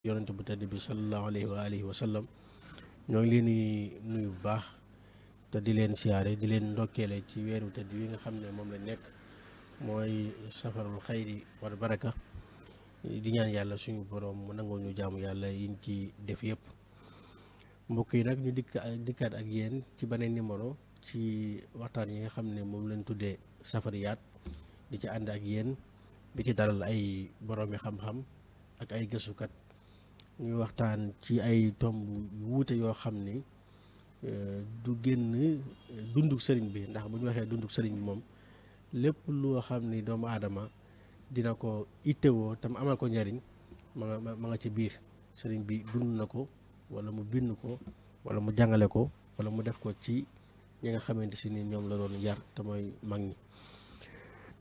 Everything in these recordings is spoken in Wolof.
yonente bu tedd bi sallallahu alayhi wa alihi wa sallam ñoo ngi leen di nuyu bu baax te di leen siyaare di leen ndokkeele ci weeru tedd wi nga xam ne moom la nekk mooy safarul xayri wal baraka di ñaan yàlla suñu borom mu nangoo ñu jaamu yàlla yiñ ci def yëpp. mbokk yi nag ñu dikkaat ak yéen ci beneen numéro ci waxtaan yi nga xam ne moom lañ tuddee safariyaat di ci ànd ak yéen di ci dalal ay boroomi xam-xam ak ay gëstukat ñuy waxtaan ci ay tomb yu wuute yoo xam ni du génn dunduk sëriñ bi, ndax bu ñu waxee dunduk sëriñ bi moom lépp loo xam ni doomu aadama dina ko ittewoo tam amal ko njariñ ma nga ci biir. sëriñ bi dund na ko wala mu bind ko wala mu jàngale ko wala mu def ko ci ñi nga xamante si ni ñoom la doon yar te mooy mag ñi.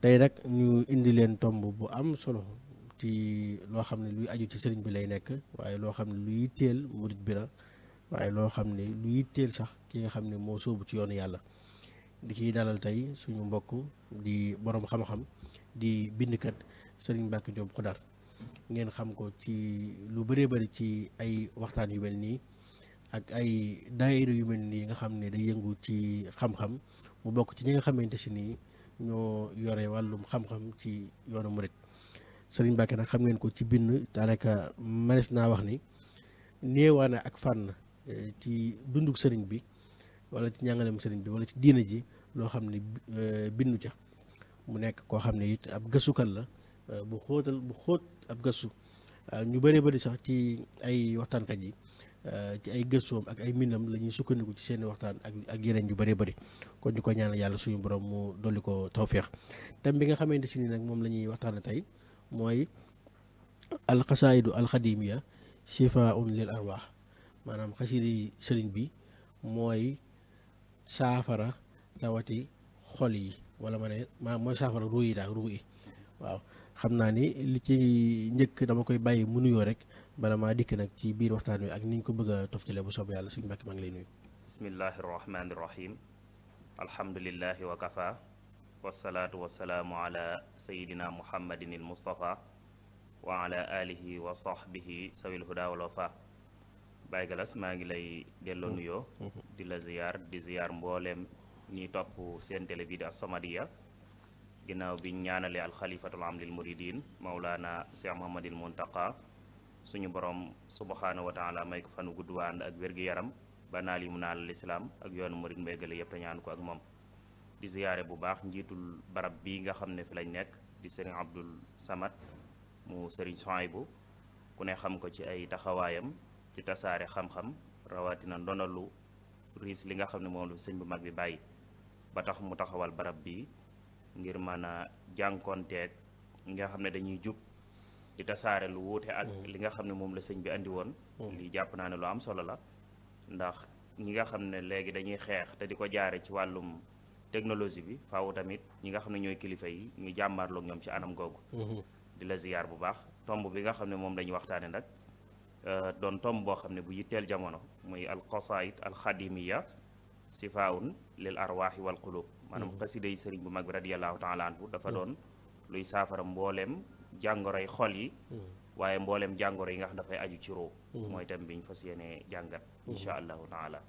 tey nag ñu indi leen tomb bu am solo ci loo xam ne luy aju ci sëriñ bi lay nekk, waaye loo xam ne lu yitteel murit bi la, waaye loo xam ne lu yitteel sax ki nga xam ne moo sóobu ci yoonu yàlla. di ciy dalal tey suñu mbokk di borom xam-xam di bindkat sëriñ Mbacke Diop Xudar. ngeen xam ko ci lu bëree bëri ci ay waxtaan yu mel nii ak ay daayira yu mel nii nga xam ne day yëngu ci xam-xam, mu bokk ci ñi nga xamante si nii ñoo yore wàllum xam-xam ci yoonu murit. sëriñ Mbacke nag xam ngeen ko ci bind, daanaka manes naa wax ni néewaane ak fànn ci dunduk sëriñ bi wala ci njàngaleem sëriñ bi wala ci diina ji loo xam ne bindu ca. mu nekk koo xam ne it ab gëstukat la bu xóot ab gëstu. ñu bëree bëri sax ci ay waxtaankat yi ci ay gëstoom ak ay mbindam la ñuy sukkandiku ci seeni waxtaan ak yeneen yu bëree bëri. kon ñu ko ñaanal yàlla suñu borom mu dolli ko tawféex. thème bi nga xamante si ni nag moom la ñuy waxtaane tey mooy alxasaidu alxadimiya shifaun lil arwaax, maanaam xasida sëriñ bi mooy saafara tawati xol yi, wala ma ne mooy saafara ruu yi daal ruu yi. waaw xam naa ni li ci njëkk dama koy bàyyi mu nuyoo rek bala maa dikk nag ci biir waxtaan wi ak niñ ko bëgg a toftale bu soob yàlla. sëñ Mbàkke maa ngi lay nuyu. bismillahi rahmaani rahim. alhamdulillahi wa kafa wasalaatu wasalaamu ala sayidina muhammadin il mustafa wa ala alihi wa sahbihi sawil huda wal wafa. Baye Galas maa ngi lay delloo nuyoo di la di ziyaar mbooleem ñiy topp seen télé bi di As-Samadiyya, ginnaaw bi ñaanalee alxalifatul am lil muridin Mawlana Cheikh Mouhamadil Muntaqa suñu borom subhanahu wa taala may ko fanu gudd ànd ak wér-gi-yaram ba naal yi mu naal lislaam ak yoonu murid mbéygale yëpp te ñaan ko ak moom. di ziyaare bu baax njiitul barab bii nga xam ne fi lañ nekk di sëriñ Abdul Samad mu sëriñ Sohaybu, ku ne xam ko ci ay taxawaayam ci tasaare xam-xam rawatina ndonalu riis li nga xam ne moom lu sëñ bu mag bi bàyyi ba tax mu taxawal barab bi ngir mën a jànkoonteeg nga xam ne dañuy jub di tasaare lu wuute ak li nga xam ne moom la sëñ bi andi woon. lii jàpp naa ne lu am solo la, ndax ñi nga xam ne léegi dañuy xeex te di ko jaare ci wàllum technologie bi faaw tamit ñi nga xam ne ñooy kilifa yi ñu jàmmaarloog ñoom ci anam googu. di la ziyaar bu baax. tomb bi nga xam ne moom lañuy waxtaane nag doon tomb boo xam ne bu yitteel jamono muy alqasaid alxadimiya sifaun lil arwaaxi wal qulub, maanaam xasida yi sëriñ bu mag bi radiallahu taala anhu dafa doon luy saafara mbooleem jàngoroy xol yi, waaye mbooleem jàngoro yi nga xam dafay aju ci roo. mooy tam biñ fas yéene jàngat insha allahu taala.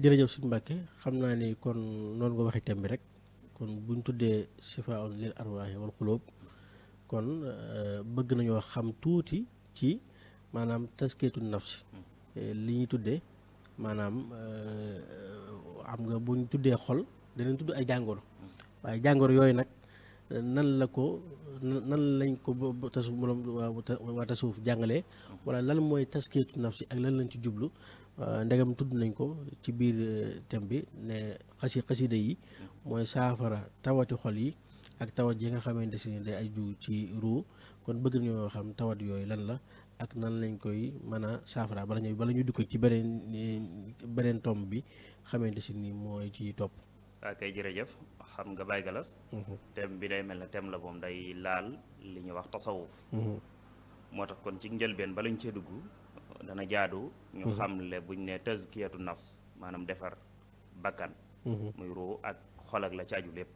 jërëjëf suñu Mbàkke, xam naa ni kon noonu nga waxee thème bi rek, kon buñ tuddee sifaun lil arwaaxi wal qulub kon bëgg nañoo xam tuuti ci maanaam taskiyatu nafsi li ñuy tuddee maanaam xam nga buñ tuddee xol danañ tudd ay jàngoro, waaye jàngoro yooyu nag nan lañ ko waa tasawuf jàngalee, wala lan mooy taskiyatu nafsi ak lan lañ ci jublu. ndegam tudd nañ ko ci biir thème bi ne xasida yi mooy saafara tawati xol yi ak tawat yi nga xamante si day aju ci ruu. kon bëgg nañoo xam tawat yooyu lan la ak nan lañ koy mën a saafara bala ñu dugg ci beneen tomb bi xamante si ni mooy ci topp. waa kay jërëjëf. xam nga Baye Galas thème bi day mel ne thème la moom day laal li ñuy wax tasawuf. moo tax kon ci njëlbeen bala ñu cee dugg dana jaadu ñu xamle buñ ne tazkiyatu nafs maanaam defar bakkan muy ruu ak xol ak la ci aju lépp.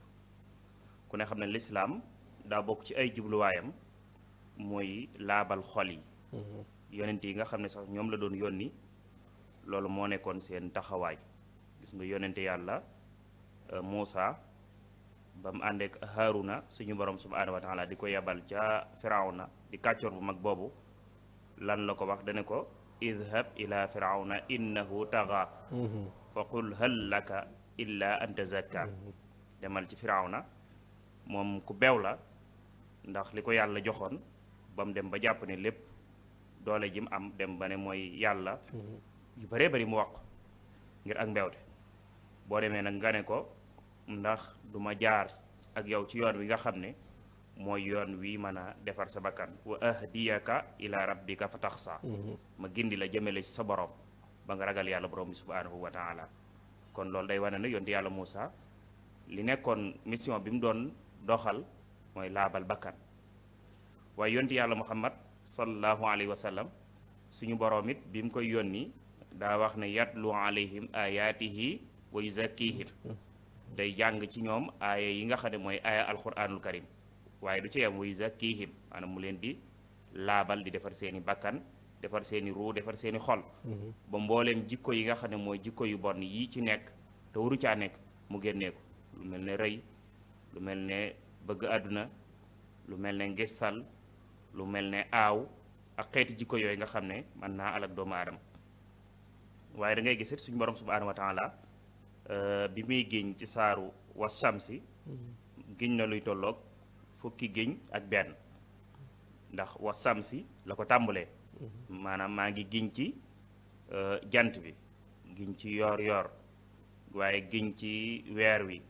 ku ne xam ne lislaam daa bokk ci ay jubluwaayam mooy laabal xol yi yonent yi nga xam ne sax ñoom la doon yónni loolu moo nekkoon seen taxawaay. gis nga yonente yàlla Muusa ba mu àndeek Haaruna suñu borom subhaanahu wa taala di ko yebal ca Firawna di kàccoor bu mag boobu lan la ko wax dane ko idhab ila firawna innahu taxa fa qul hal laka illa an tazakka demal ci Firawna moom ku beew la ndax li ko yàlla joxoon ba mu dem ba jàpp ne lépp doole ji mu am dem ba ne mooy yàlla yu bëree bëri mu wax ngir ak mbewte boo demee nag nga ne ko ndax du ma jaar ak yow ci yoon wi nga xam ne mooy yoon wi mën a defar sa bakkan wa ahdiyaka ila rabbika fa taxsa ma gindi la jëmale ci sa borom ba nga ragal yàlla borom bi subhanahu wa taala kon loolu day wane ne yonti yàlla Muusa li nekkoon mission bi mu doon doxal mooy laabal bakkan waaye yonti yàlla Muhammad sallallahu alayhi wa sallam suñu borom it bi mu koy yónni daa wax ne yatlu alayhim ayatihi wa yuzakkihim day jàng ci ñoom aaya yi nga xam ne mooy aaya alquranul karim waaye du ci yam wa yuzakkihim maanaam mu leen di laabal di defar seeni bakkan defar seeni ruu defar seeni xol ba mbooleem jikko yi nga xam ne mooy jikko yu bon yi ci nekk te waru caa nekk mu génnee ko lu mel ne rëy lu mel ne bëgg àdduna lu mel ne ngistal lu mel ne aaw ak xeeti jikko yooyu nga xam ne mën naa alak doomu aadama waaye da ngay gis it suñu borom subhanahu wa taala bi muy giñ ci saaru wa shamsi giñ na luy tolloog fukki giñ ak benn ndax wa shamsi la ko tàmbalee maanaam maa ngi giñ ci jant bi giñ ci yoor yoor waaye giñ ci weer wi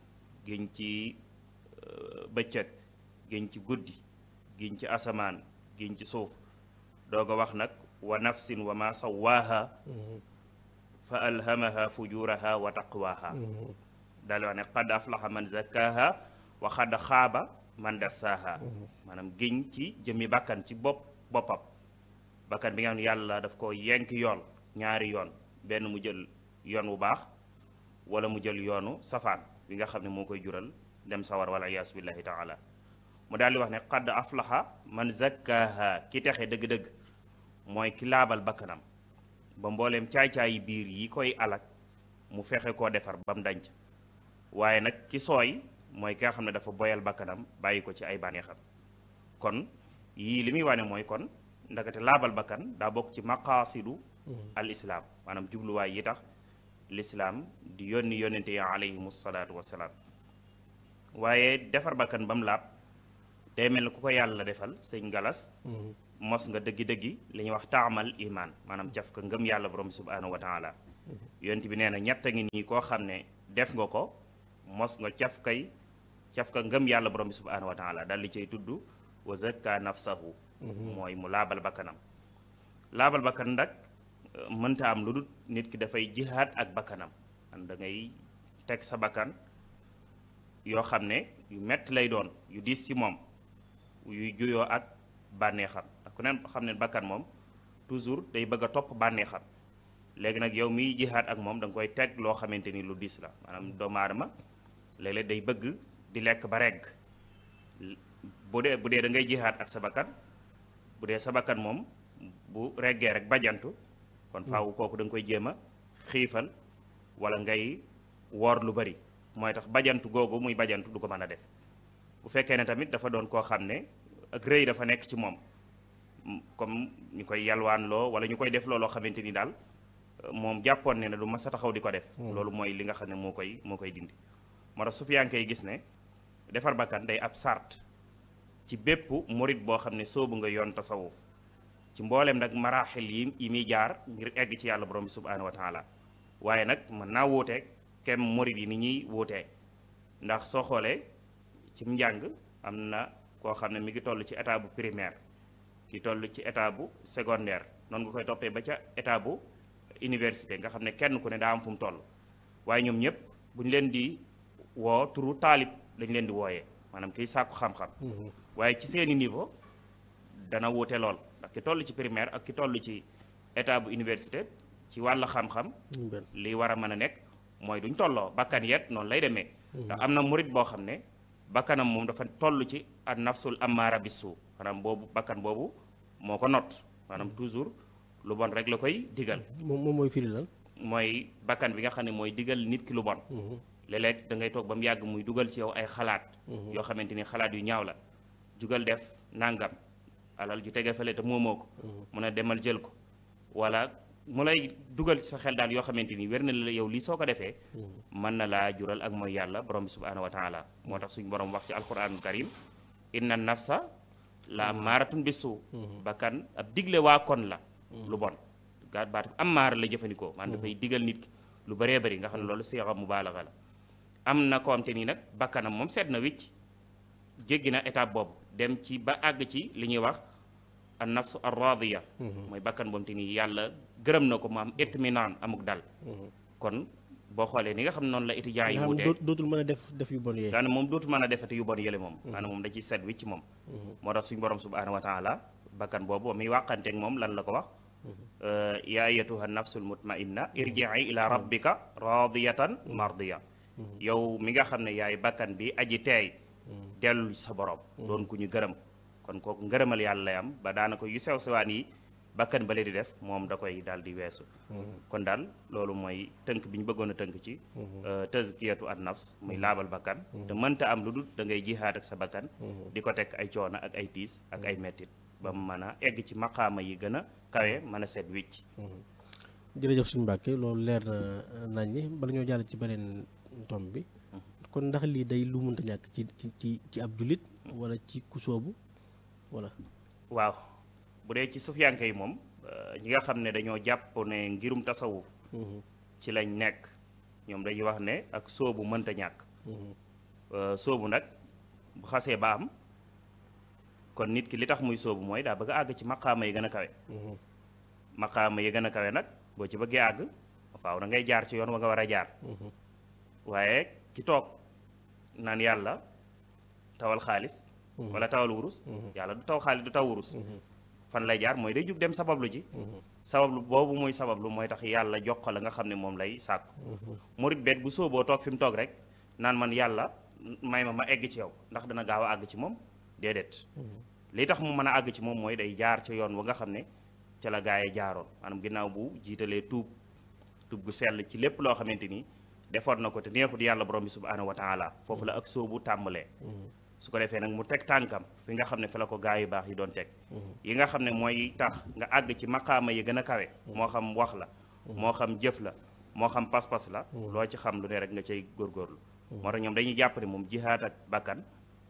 giñ ci bëccëg giñ ci guddi giñ ci asamaan giñ ci suuf doog a wax nag wa nafsin wa ma sawaaha fa alhamaha fujuraha wa taqwaha daal di wax ne qad aflaha man zakkaha wa xad xaaba man dassaaha maanaam giñ ci jëmmi bakkan ci boppam bakkan bi nga xam ne yàlla daf ko yenk yoon ñaari yoon benn mu jël yoon wu baax wala mu jël yoonu safaan bi nga xam ne moo koy jural dem sawar wala iyaasu billahi taala mu daal di wax ne qad aflaha man zakkaha ki texe dëgg-dëgg mooy ki laabal bakkanam ba mbooleem caay-caayi biir yi koy alak mu fexe koo defar ba mu danc waaye nag ki sooy mooy ki nga xam ne dafa boyal bakkanam bàyyi ko ci ay bànneexam kon yii li muy wane mooy kon ndakate laabal bakkan daa bokk ci maqaasidu al islaam maanaam jubluwaay yi tax lislaam di yónni yónnente yi alayhimu salaatu wassalaam waaye defar bakkan ba mu laab day mel ni ku ko yàlla defal sëñ galas mos nga dëggi-dëggi li ñuy wax taamal iman maanaam caf ka ngëm yàlla borom subhanahu wa taala yonent bi nee na ñett a ngi nii koo xam ne def nga ko mos nga caf ka ngëm yàlla borom bi subhanahu wa taala daal di cay tudd wa zakka nafsahu mooy mu laabal bakkanam laabal bakkan nag mënta am lu dul nit ki dafay jihaad ak bakkanam da ngay teg sa bakkan yoo xam ne yu metti lay doon yu diis ci moom yuy juyoo ak bànneexam ndax ku neen xam ne bakkan moom toujours day bëgg a topp bànneexam léegi nag yow miy jihaad ak moom da nga koy teg loo xamante ni lu diis la maanaam doomu aadama léeg-léeg day bëgg di lekk ba regg bu dee da ngay jihaad ak sa bakkan bu dee sa bakkan moom bu reggee rek bajantu kon faaw kooku da nga koy jéem a xiifal wala ngay woor lu bari mooy tax bajantu googu muy bajantu du ko mën a def bu fekkee ne tamit dafa doon koo xam ne ak rëy dafa nekk ci moom comme ñu koy yalwaan loo wala ñu koy def looloo xamante ni daal moom jàppoon ne du mas a taxaw di ko def loolu mooy li nga xam ne moo koy dindi moo tax sufiyanke yi gis ne defar bakkan day ab sart ci bépp murit boo xam ne soobu nga yoon tasawuf ci mbooleem nag maraaxil yi muy jaar ngir egg ci yàlla borom bi subhaanahu wa taala waaye nag mën naa wuuteeg kem murit yi ni ñuy wuutee ndax soo xoolee ci njàng am na koo xam ne mi ngi toll ci état bu primaire ki toll ci état bu secondaire noonu nga koy toppee ba ca état bu université nga xam ne kenn ku ne daa am fu mu toll waaye ñoom ñëpp bu ñu leen di woo turu taalib lañ leen di wooyee maanaam kiy sàkku xam-xam waaye ci seeni niveau dana wuute lool ndax ki toll ci primaire ak ki toll ci état bu université ci wàll xam-xam li war a mën a nekk mooy duñ tolloo bakkan yet noonu lay demee ndax am na murit boo xam ne bakkanam moom dafa toll ci an nafsul ammaara bisu maanaam boobu bakkan boobu moo ko not maanaam toujours lu bon rek la koy digal. moom mooy firi lan. mooy bakkan bi nga xam ne mooy digal nit ki lu bon. léeg-léeg da ngay toog ba mu yàgg muy dugal ci yow ay xalaat. yoo xamante ni xalaat yu ñaaw la. jugal def nangam alal ju tege fële te moomoo ko. mun a demal jël ko wala mu lay dugal ci sa xel daal yoo xamante ni wér na la yow lii soo ko defee. mën na laa jural ak mooy yàlla borom bi subhaanahu wa taala moo tax suñu borom wax ci alquranul karim inna nafsa la amaaratun bisu. bakkan ab digle waa kon la. lu bon gaa baatu amaara la jëfandikoo. maanaam dafay digal nit ki lu bëree bëri nga xam ne loolu seexa mubaalaxa la. am na ko am te nii nag bakkanam moom seet na wicc jéggi na étape boobu dem ci ba àgg ci li ñuy wax an nafsu ar-radiya mooy bakkan boobu te nii yàlla gërëm na ko mu am itminaan amuk dal. kon boo xoolee ni nga xam ne noonu la étudiants yi wutee dootul mën a def yu bon yee. daanaka moom dootul mën a defati yu bon yële moom. maanaam moom da ciy set wicc moom. moo tax suñu borom subhaanahu wa taala bakkan boobu muy wàqanteeg moom lan la ko wax. yaa ayyatuha nafsul mutmainna irji'i ila rabbika radiyatan mardiya. yow mi nga xam ne yaay bakkan bi aji teey dellu sa borom. doon ku ñu gërëm. kon kooku ngërëmal yàlla lay am ba daanaka yu sew sewaan yi bakkan bale di def moom da koy daal di weesu. kon daal loolu mooy tënk bi ñu bëggoon a tënk ci. tazkiyatu an nafs muy laabal bakkan. te mënta am lu dul da ngay jihaad ak sa bakkan. di ko teg ay coono ak ay tiis ak ay mettit ba mu mën a egg ci maqaama yi gën a kawe mën a set wicc. jërëjëf suñu Mbàkke loolu leer na nañ ni bala ñoo jàll ci beneen tom bi. kon ndax lii day lu mënta ñàkk ci ab jullit wala ci ku soobu wala. waaw bu dee ci sufiyanke yi moom ñi nga xam ne dañoo jàpp ne ngirum tasawuf ci lañ nekk ñoom dañuy wax ne ak soobu mënta ñàkk. soobu nag bu xasee ba am kon nit ki li tax muy soobu mooy daa bëgg a àgg ci maqaama yi gën a kawe. maqaama yi gën a kawe nag boo ci bëggee àgg faaw da ngay jaar ci yoon wa nga war a jaar. waaye ki toog naan yàlla tawal xaalis. wala tawal wurus. yàlla du taw xaalis du taw wurus. fan lay jaar mooy day jug dem sabablu ji. sabablu boobu muy sabablu mooy tax yàlla jox ko la nga xam ne moom lay sàkku. murit beet bu sooboo toog fi mu toog rek naan man yàlla may ma egg ci yow ndax dana gaaw a àgg ci moom déedéet. li tax mu mën a àgg ci moom mooy day jaar ca yoon wa nga xam ne ca la gaa yi jaaroon maanaam ginnaaw bu jiitalee tuub gu sell ci lépp loo xamante ni defoon na ko te neexut yàlla borom bi subhaanahu wa taala foofu la ak soobu tàmbalee. su ko defee nag mu teg tànkam fi nga xam ne fi la ko gaa yu baax yi doon teg. yi nga xam ne mooy tax nga àgg ci maqaama yi gën a kawe. moo xam wax la. moo xam jëf la. moo xam pas-pas la. loo ci xam lu ne rek nga cay góorgóorlu. moo tax ñoom dañuy jàpp ne moom jihaad ak bakkan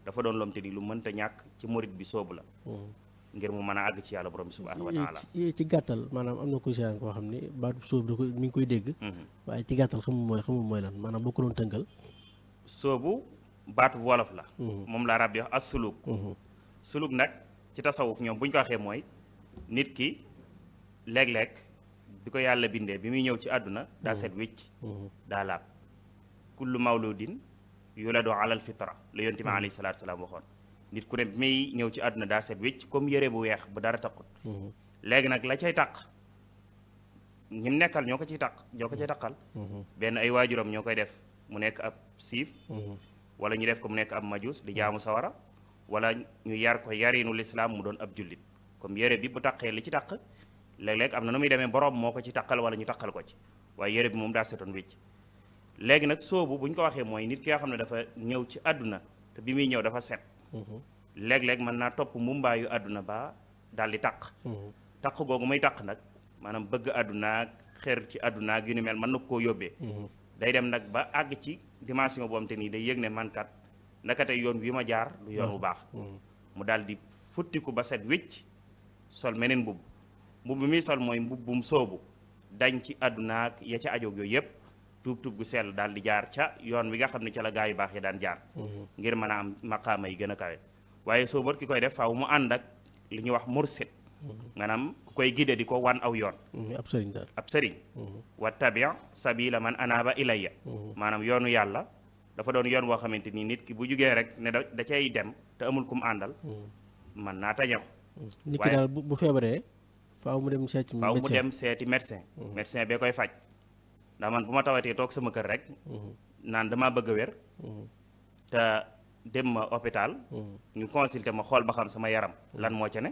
dafa doon lomte ni lu mënta ñàkk ci murit bi soobu la. ngir mu mën a àgg ci yàlla borom bi subhaanahu wa taala. ci gàttal maanaam am na ko siyaan koo xam ne baatu soobu da ko mi ngi koy dégg. waaye ci gàttal xamul mooy lan maanaam boo ko doon tënkal. soobu baatu wolof la. moom la arab di wax as suluk. suluk nag ci tasawuf ñoom bu ñu ko waxee mooy nit ki léeg-léeg bi ko yàlla bindee bi muy ñëw ci àdduna daa set wicc. daa laab kullu mawludin yuladu alal fitra la yonent bi alayhi salaatu salaam waxoon. nit ku ne bi muy ñëw ci àdduna daa set wicc comme yére bu weex bu dara taqut. léegi nag la cay taq ñim nekkal ñoo ko ciy taqal. benn ay waajuram ñoo koy def mu nekk ab siif. wala ñu def ko mu nekk ab majus di jaamu sawara wala ñu yar ko yarinu lislaam mu doon ab jullit comme yére bi bu taqee li ci taq léeg-léeg am na nu muy demee borom moo ko ci taqal wala ñu taqal ko ci waaye yére bi moom daa setoon wicc. léegi nag soobu bu ñu ko waxee mooy nit ki nga xam ne dafa ñëw ci àdduna te bi muy ñëw dafa set. léeg-léeg mën naa topp mumbaayu àdduna ba daal di taq. taq googu muy taq nag maanaam bëgg àdduna ak xër ci àdduna ak yu ni mel mën na koo yóbbee. day dem nag ba àgg ci dimension boobu te nii day yëg ne man kat ndakate yoon wi ma jaar du yoon bu baax. mu daal di futtiku ba set wicc sol meneen mbubb bi muy sol mooy mbubbum soobu dañ ci àdduna ak ya ca ajoog yooyu yëpp. tuub gu sell daal di jaar ca yoon wi nga xam ne ca la gaa yu baax yi daan jaar. ngir mën a am maqaama yi gën a kawe. waaye soo bor ki koy def faaw mu ànd ak li ñuy wax mursid. maanaam ku koy gide di ko wan aw yoon. ab sëriñ daal ab sëriñ. wa tabi' sabila man anaaba ilayya. maanaam yoonu yàlla dafa doon yoon boo xamante ni nit ki bu jugee rek ne da cay dem te amul kum àndal. mën naa tañaw. nit ki daal bu feebaree faaw mu dem seeti médecin. faaw mu dem seeti médecin. médecin bee koy faj. ndax man bu ma tawatee toog sama kër rek. naan damaa bëgg a wér. te dem ma hôpital. ñu consulter ma xool ba xam sama yaram lan moo ca ne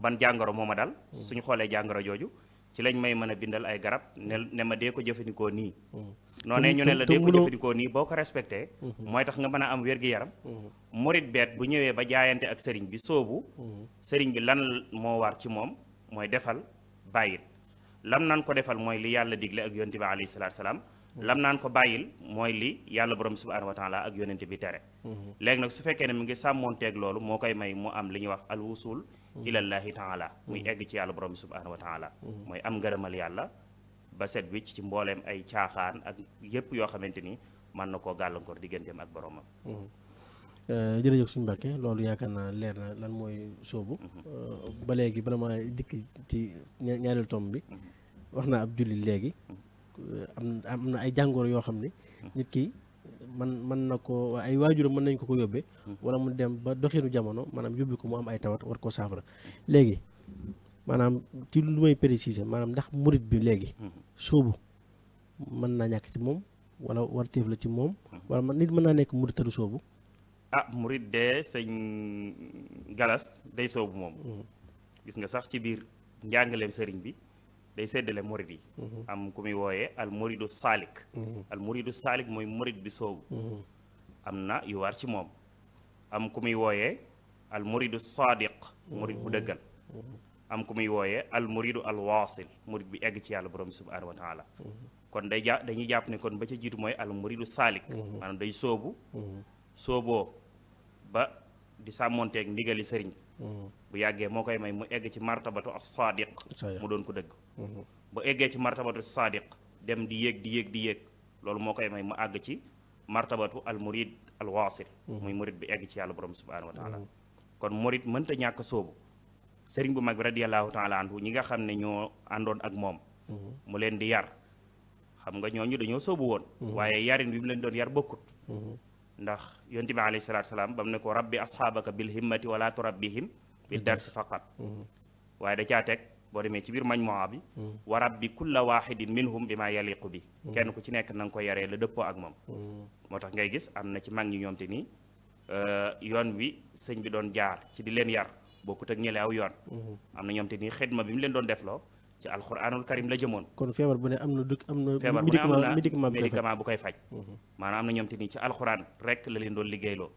ban jàngoro moo ma dal suñu xoolee jàngoro jooju ci lañ may mën a bindal ay garab ne ma dee ko jëfandikoo nii noonee ñu ne la dee ko jëfandikoo nii boo ko respecté mooy tax nga mën a am wér-gi-yaram murit beet bu ñëwee ba jaayante ak sëriñ bi soobu sëriñ bi lan moo war ci moom mooy defal bàyyil lam naan ko defal mooy li yàlla digle ak yonent bi alayhi salaatu salaam lam naan ko bàyyil mooy li yàlla borom subhanahu wa taala ak yonent bi tere léegi nag su fekkee ne mi ngi sàmmoonteeg loolu moo koy may mu am li ñuy wax al wusul ilallahi taala muy egg ci yàlla borom subhanahu wa taala mooy am ngërëmal yàlla ba set wicc ci mbooleem ay caaxaan ak yépp yoo xamante ni mën na koo gàllankoor digganteem ak boromam jërëjëf suñu Mbàkke loolu yaakaar naa leer na lan mooy soobu ba léegi bala ma dikk ci ñaareelu tomb bi wax naa ab jullit léegi am na ay jàngoro yoo xam ne nit ki mën na ko ay waajuram mën nañ ko yóbbee wala mu dem ba doxinu jamono maanaam yóbbi ko mu am ay tawat war koo saafara léegi maanaam ci lu may préciser maanaam ndax murit bi léegi soobu mën naa ñàkk ci moom wala warteef la ci moom wala nit mën naa nekk murit te du soobu murit de sëñ Galas day soobu moom gis nga sax ci biir njàngaleem sëriñ bi day séddale murit yi am ku muy wooyee al muridu saalik al muridu saalik mooy murit bi soobu am na yu war ci moom am ku muy wooyee al muridu sadiq murit bu dëggal am ku muy wooyee al muridu al waasil murit bi egg ci yàlla borom subhanahu wa taala kon dañuy jàpp ne kon ba ca jiitu mooy al muridu saalik maanaam day soobu sooboo ba di sàmmonteeg ndigali sëriñ bu yàggee moo koy may mu egg ci martabatu as sadiq mu doon ko dëgg bu eggee ci martabatu sadiq dem di yéeg loolu moo koy may mu àgg ci martabatu al murid al waasil muy murid bi egg ci yàlla borom subhanahu wa taala kon murid mënta ñàkk soobu sëriñ bu mag bi radiyallahu taala anhu ñi nga xam ne ñoo àndoon ak moom mu leen di yar xam nga ñooñu dañoo soobu woon waaye yarin bi mu leen doon yar bokkut ndax yonent bi alayhi salaatu salaam ba mu ne ko rabbi asxaabaka bil himmati wala turabbihim bi darsi faqat waaye da caa teg boo demee ci biir majmuwa bi wa rabbi kulla waxidin minhum bi ma yaliqu bi kenn ku ci nekk na nga ko yaree la dëppoo ak moom moo tax ngay gis am na ci mag ñi ñoom te nii yoon wi sëñ bi doon jaar ci di leen yar bokkut ak ñële aw yoon am na ñoom te nii xidma bi mu leen doon defloo ci alquranul karim la jëmoon kon feebar bu ne am na feebar bu ne am na médicament bu koy faj maanaam am na ñoom te nii ci alquran rek la leen doon liggéeyloo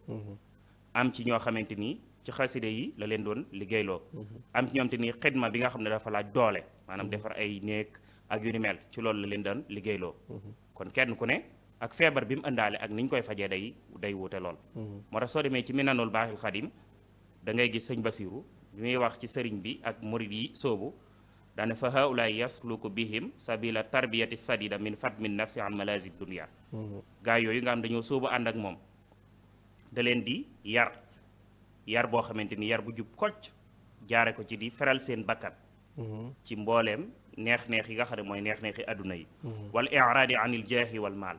am ci ñoo xamante nii ci xaside yi la leen doon liggéeyloo am ci ñoom te nii xidma bi nga xam ne dafa laaj doole maanaam defar ay néeg ak yu ni mel ci loolu la leen doon liggéeyloo kon kenn ku ne ak feebar bi mu ëndaale ak ni ñu koy fajee day wuute lool moo tax soo demee ci minanul baaxil xadim da ngay gis sëñ Basiru bi muy wax ci sëriñ bi ak murid yi soobu daane fa haulaay yasluku bihim sabila tarbiyati sadida min fatmin nafsi an malazib dunia gaa yooyu nga xam dañoo soobu ànd ak moom da leen di yar boo xamante ni yar bu jub kocc jaare ko ci di feral seen bakkan ci mbooleem neex-neex yi nga xam ne mooy neex-neexi adduna yi wal iraadi anil jaahi wal maal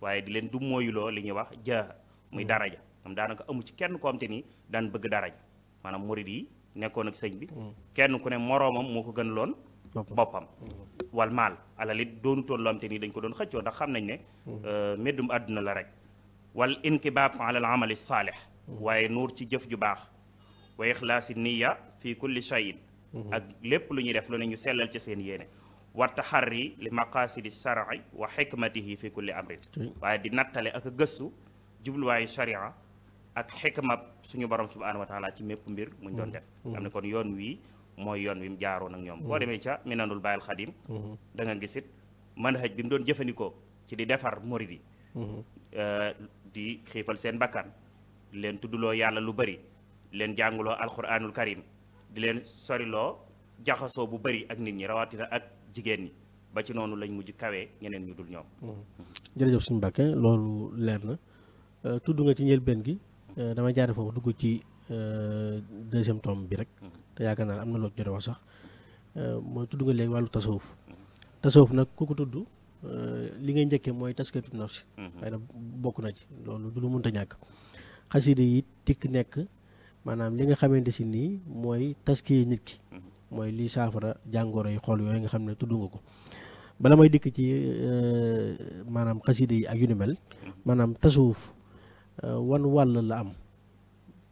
waaye di leen du mooyuloo li ñuy wax jaaha muy daraja am daanaka amu ci kenn ko am te ni daan bëgg daraja maanaam murid yi nekkoon ak sëñ bi kenn ku ne moroomam moo ko gën loon boppam wal maal alal it doonutoon loo am te nii dañ ko doon xëccoo ndax xam nañ ne méddum àdduna la rek wal inkibaab ala al amali saalih waaye nuur ci jëf ju baax wa ixlaasi niya fi kulli shayin ak lépp lu ñuy def lu ne ñu sellal ci seen yéene wa taxarri li maqasidi shar'i wa xikmatihi fi kulli amrin waaye di nattale ak a gëstu jubluwaayu sharia ak xikma suñu borom subhanahu wa taala ci mépp mbir muñ doon def xam ne kon yoon wii mooy yoon wi mu jaaroon ak ñoom boo demee ca minanul baayil xadim da nga gisit manhaj bi mu doon jëfandikoo ci di defar murid yi di xiifal seen bakkan di leen tuddloo yàlla lu bëri di leen jànguloo alquranul karim di leen soriloo jaxasoo bu bëri ak nit ñi rawatina ak jigéen ñi ba ci noonu lañ mujj kawee ñeneen ñu dul ñoom jërëjëf suñu Mbàkke loolu leer na tudd nga ci njëlbeen gi dama jaare foofu dugg ci deuxième tome bi rek te yaakaar naa am na loo jot a wax sax mooy tudd nga léegi wàllu tasawuf nag ku ko tudd li ngay njëkkee mooy taskatu nafsi waaye nag bokk na ci loolu du lu mënta ñàkk xasida yi tikk nekk maanaam li nga xamante si nii mooy taskiyee nit ki mooy liy saafara jàngoro yi xool yooyu nga xam ne tudd nga ko bala may dikk ci maanaam xasida yi ak yu ni mel maanaam tasawuf wan wàll la am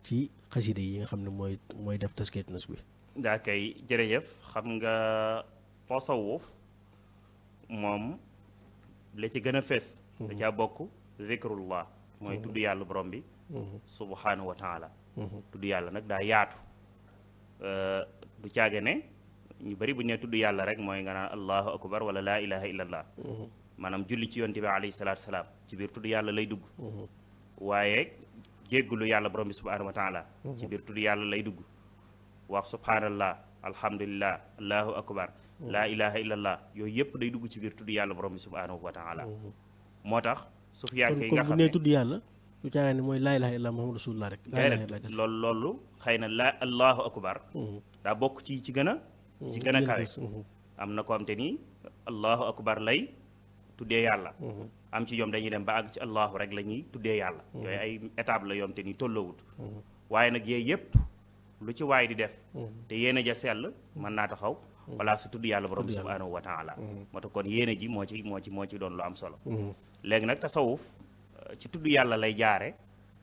ci xasida yi nga xam ne mooy def taskiyatu nafs bi daa kay jërëjëf. xam nga tasawuf moom la ci gën a fees da caa bokk zikrullah mooy tudd yàlla borom bi subhanahu wa taala. tudd yàlla nag daa yaatu, du caage ne ñu bari bu ñu nee tudd yàlla rek mooy nga naan allahu akbar wala laa ilaha illallah. maanaam julli ci yonte bi alayhi salaatu salaam ci biir tudd yàlla lay dugg. waaye jéggulu yàlla borom bi subhanahu wa taala ci biir tudd yàlla lay dugg. wax subhanallah alhamdulillah allahu akbar laa ilaha illallah yooyu yëpp day dugg ci biir tudd yàlla borom bi subhanahu wa taala. moo tax sufyaan yi nga xam ne tudd yàlla lu caaga ne mooy laa ilaha illallah muhammadu rasulullah rek. loolu xëy na la allahu akbar daa bokk ci gën a ci gën a kawe. am na ko am te ni allahu akbar lay tuddee yàlla. am ci ñoom dañuy dem ba àgg ci allahu rek la ñuy tuddee yàlla. yooyu ay étape la yoom te ni tolloowut. waaye nag yooyu yëpp lu ci waay di def te yéene ja sell mën naa taxaw wala su tudd yàlla borom bi subhanahu wa taala. moo tax kon yéene ji moo ci doon lu am solo. léegi nag tasawuf ci tudd yàlla lay jaare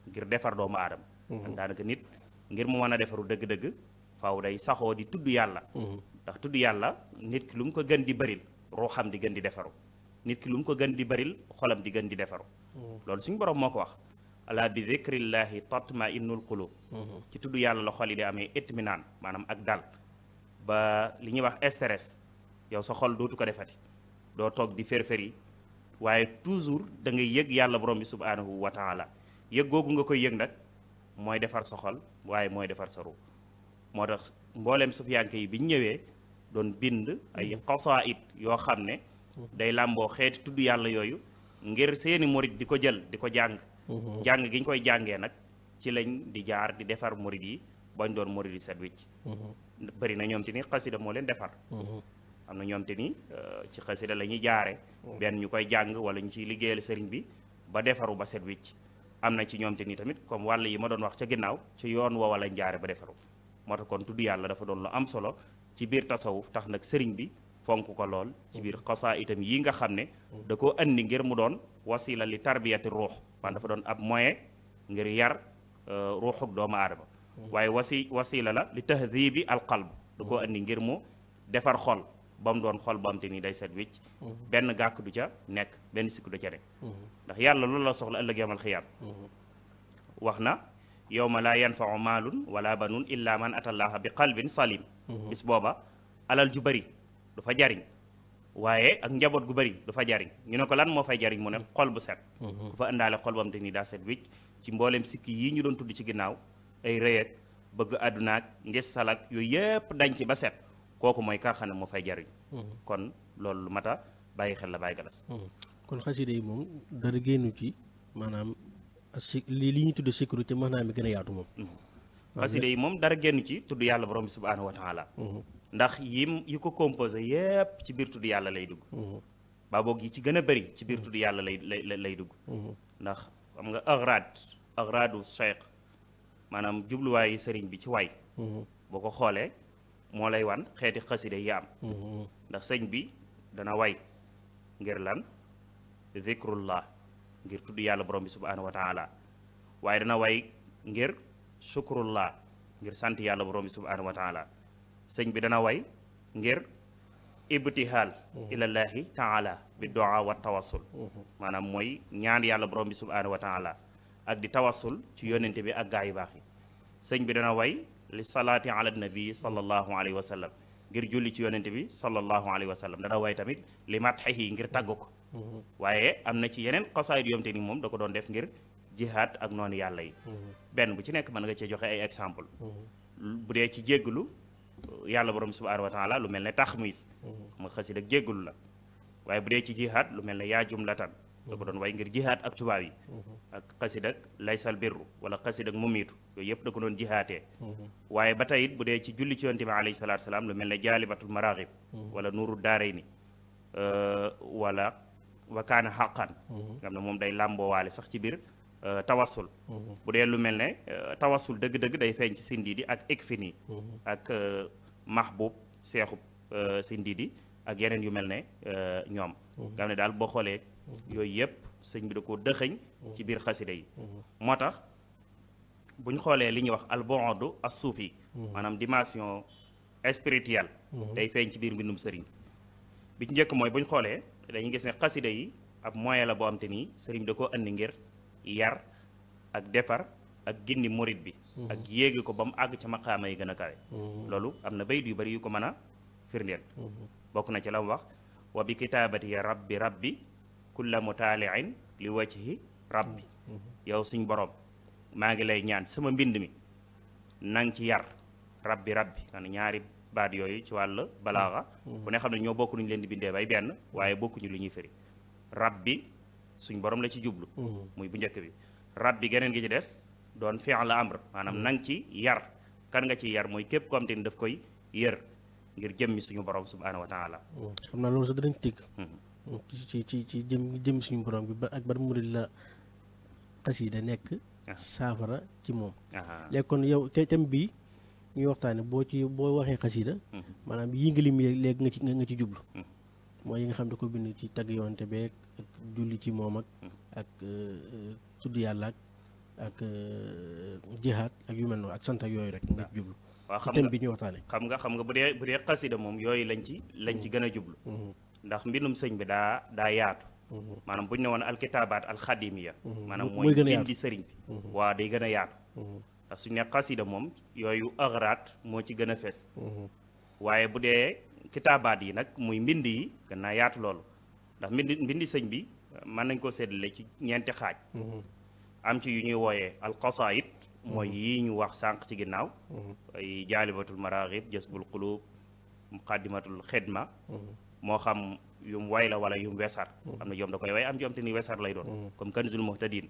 ngir defar doomu aadama. daanaka nit ngir mu mën a defaru dëgg-dëgg faaw day saxoo di tudd yàlla. ndax tudd yàlla nit ki lu mu ko gën di bëril ruuxam di gën di defaru. nit ki lu mu ko gën di bëril xolam di gën di defaru. loolu suñu borom moo ko wax. ala bi dhikrillahi tatma innul qulub. ci tudd yàlla la xol yi di amee itminaan maanaam ak dal ba li ñuy wax stress yow sa xol dootu ko defati doo toog di férféri waaye toujours da ngay yëg yàlla borom bi subhanahu wa taala. yëg googu nga koy yëg nag mooy defar sa xol waaye mooy defar sa ruux. moo tax mbooleem sufiyanke yi bi ñu ñëwee doon bind ay qasaid yoo xam ne day làmboo xeeti tudd yàlla yooyu ngir seeni murid di ko jël di ko jàng. jàng gi ñu koy jàngee nag ci lañ di jaar di defar murid yi bañ doon murid yi set wicc. bëri na ñoom te ni xasida moo leen defar. am na ñoom te ni ci xasida la ñuy jaare benn ñu koy jàng wala ñu ciy liggéeyal sëriñ bi ba defaru ba set wicc. am na ci ñoom te ni tamit comme wàll yi ma doon wax ca ginnaaw ci yoon woowa lañ jaare ba defaru. moo tax kon tudd yàlla dafa doon lu am solo ci biir tasawuf tax nag sëriñ bi fonk ko lool ci biir xasaa itam yi nga xam ne da koo andi ngir mu doon wasila li tarbiyati ruux man dafa doon ab moyen ngir yar ruuxuk doomu aadama. waaye wasila la li tahdibi al qalb da koo andi ngir mu defar xol ba mu doon xol ba am te ni day set wicc. benn gàkk du ca nekk benn sikk du ca nekk. ndax yàlla loolu la soxla ëllëg yawmal xiyaam. wax na yawma laa yanfau maalun wala banun illa man atallaha bi qalbin salim. bis booba alal ju bëri du fa jariñ waaye ak njaboot gu bëri du fa jariñ ñu ne ko lan moo fay jariñ mu ne xol bu set. ku fa indaale xol ba am te ni daa set wicc ci mbooleem sikki yii ñu doon tudd ci ginnaaw ay rëy ak bëgg àddunaak ngis salak yooyu yëpp dañ ci ba set kooku mooy ka xam ne moo fay jariñ. kon loolu lu mat a bàyyi xel la bàyyi galas. kon xasida yi moom dara génnu ci maanaam li ñu tudd sikru ci maanaam mi gën a yaatu moom. xasida yi moom dara génnu ci tudd yàlla borom bi subhanahu wa taala. ndax yi ko composé yépp ci biir tudd yàlla lay dugg. baa boog yi ci gën a bëri ci biir tudd yàlla lay dugg. ndax xam nga agradu cheikh maanaam jubluwaayu sëriñ bi ci way boo ko xoolee moo lay wan xeeti xasida yi am. ndax sëñ bi dana way ngir lan zikrullah ngir tudd yàlla borom bi subhanahu wa taala waaye dana way ngir shukrullah ngir sant yàlla borom bi subhanahu wa taala sëñ bi dana way ngir ibtihaal ilallahi taala bi du'a wa tawassul maanaam mooy ñaan yàlla borom bi subhanahu wa taala ak di tawassul ci yónnente bi ak gaa yu baax yi. sëñ bi dana way li salaati ala nabi sallallahu alayhi wa sallam ngir julli ci yónnente bi sallallahu alayhi wa sallam dana way tamit li matxihi ngir tàgg ko. waaye am na ci yeneen xasaayid yoom te ni moom da ko doon def ngir jihaad ak noonu yàlla yi. benn bu ci nekk mën nga cee joxe ay exemple. bu dee ci jéggalu yàlla borom subhanahu wa taala lu mel ne taxmis ma xasid ak jéggalu la. waaye bu dee ci jihaad lu mel ne yaa jumlatan da ko doon way ngir jihaad ak tubaab yi. ak xasid ak laysal birru wala xasid ak mumiitu yooyu yëpp da ko doon jihaatee. waaye ba tey it bu dee ci julli ci yonent bi alayhi salaatu salaam lu mel ne jaalibatul maraaxib wala nuuru daarayni wala wakaana xaqan nga xam ne moom day làmboowaale sax ci biir tawassul. bu dee lu mel ne tawassul dëgg-dëgg day feeñ ci sindiidi ak ikfini ak mahbub seexub sindiidi ak yeneen yu mel ne ñoom nga xam ne daal boo xoolee yooyu yëpp sëñ bi da koo dëxëñ ci biir xasida yi. moo tax buñ xoolee li ñuy wax al bu'du as-suufi maanaam dimension spirituel day feeñ ci biir mbindum sëriñ bi ci njëkk mooy bu ñu xoolee dañuy gis ne xasida yi ab moyen la boo xam te nii sëriñ da koo andi ngir yar ak defar ak gindi murit bi ak yéegi ko ba mu àgg ca maqaama yi gën a kawe loolu am na bayit yu bari yu ko mën a firndeel bokk na ci la mu wax wa bi kitaabati ya rabbi kulla mutaaliin li wajhi rabbi yow suñ borom maa ngi lay ñaan sama mbind mi nang ci yar rabbi xam ñaari baat yooyu ci wàll balaaxa ku ne xam ne ñoo bokk nuñu leen di bindee bay benn waaye bokkuñu lu ñuy firi rabbi suñ borom la ci jublu muy bu njëkk bi rabbi geneen gi ci des doon fi'l amr maanaam nang ci yar kan nga ci yar mooy képp ko am te ni daf koy yër ngir jëmmi suñu borom subhaanahu wa taala xam naa loolu sax danañ tëgg ci jëm suñu borom bi ba ak ban murid la xasida nekk saafara ci moom léegi kon yow thème bii ñuy waxtaane boo waxee xasida maanaam yi nga lim léegi nga ci jublu mooy yi nga xam ne ko bind ci tagg yoonte beeg ak julli ci moom ak tudd yàlla ak jihaad ak yu mel noonu ak sant ak yooyu rek nga ci jublu waaw xam thème bi ñuy waxtaane xam nga bu dee xasida moom yooyu lañ ci gën a jublu ndax mbindum sëñ bi daa yaatu maanaam bu ñu ne woon alkitaabaat alxadimiya maanaam mooy bindi sëriñ bi waaw day gën a yaatu ndax suñu ne xasida moom yooyu agraat moo ci gën a fes waaye bu dee kitaabaat yi nag muy mbind yi gën naa yaatu loolu ndax mbindi sëñ bi mën nañ koo séddale ci ñeenti xaaj am ci yu ñuy wooyee alqasaid mooy yii ñu wax sànq ci ginnaaw ay jaalibatul maraaxib jazbul qulub muqaddimatul xidma moo xam yum way la wala yum wesar am na joom da koy way am joom te ni wesar lay doon comme kanzul muhtadin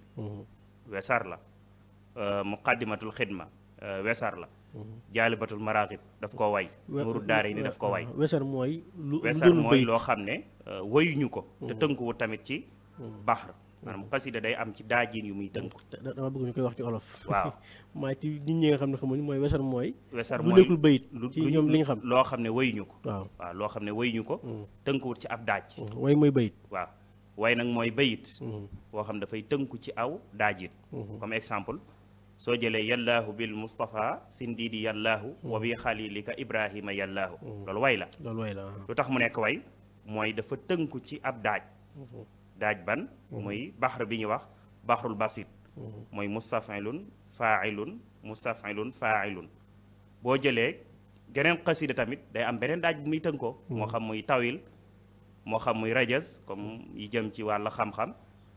wesar la muqaddimatul xidma wesar la jaalibatul maraaxib daf koo way nuru daare ni daf ko way wesar mooy loo xam ne wayuñu ko te tënkuwu tamit ci baxar maanaam xasida day am ci daajin yu muy tënku dama bëgg ñu koy wax ci olof waaw maa ci nit ñi nga xam ne xamuñ mooy wesar mooy lu nekkul bayit ci ñoom li nga xam loo xam ne wayuñu ko waaw loo xam ne wayuñu ko tënkuwut ci ab daaj way mooy bayit waaw way nag mooy bayit boo xam dafay tënku ci aw daajin comme exemple soo jëlee yallaahu bil Mustafa sindiidi yallaahu wa bi xalilika Ibrahima yallaahu loolu way la lu tax mu nekk way mooy dafa tënku ci ab daaj ban muy baxar bi ñuy wax baxrul basit mooy mustafilun faailun boo jëlee geneen xasida tamit day am beneen daaj bu muy tënkoo moo xam muy tawil moo xam muy rajaz comme yi jëm ci wàll xam-xam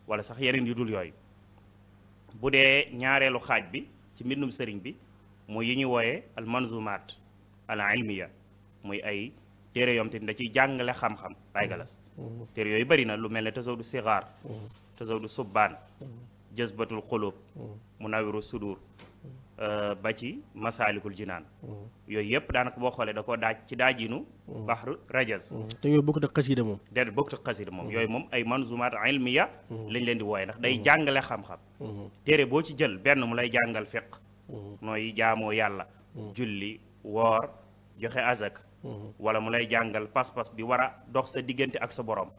wala sax yeneen yu dul yooyu bu dee ñaareelu xaaj bi ci mbindum sëriñ bi muy yi ñuy wooyee al manzumaat al ilmiya muy ay téere yoom te da ciy jàngale xam-xam Baay Galas téere yooyu bëri na lu mel ne tasawdu sigaar tasawdu subbaan jazbatul xulub munawiru sudur ba ci masaalikul jinaan yooyu yëpp daanaka boo xoolee da koo daaj ci daajinu baxru rajaz te yooyu bokkut ak xasida moom déedéet bokkut ak xasida moom yooyu moom ay manzumaat ilmiya lañ leen di wooye ndax day jàngale xam-xam téere boo ci jël benn mu lay jàngal fiq nooy jaamoo yàlla julli woor joxe azak wala mu lay jàngal pas-pas bi war a dox sa diggante ak sa borom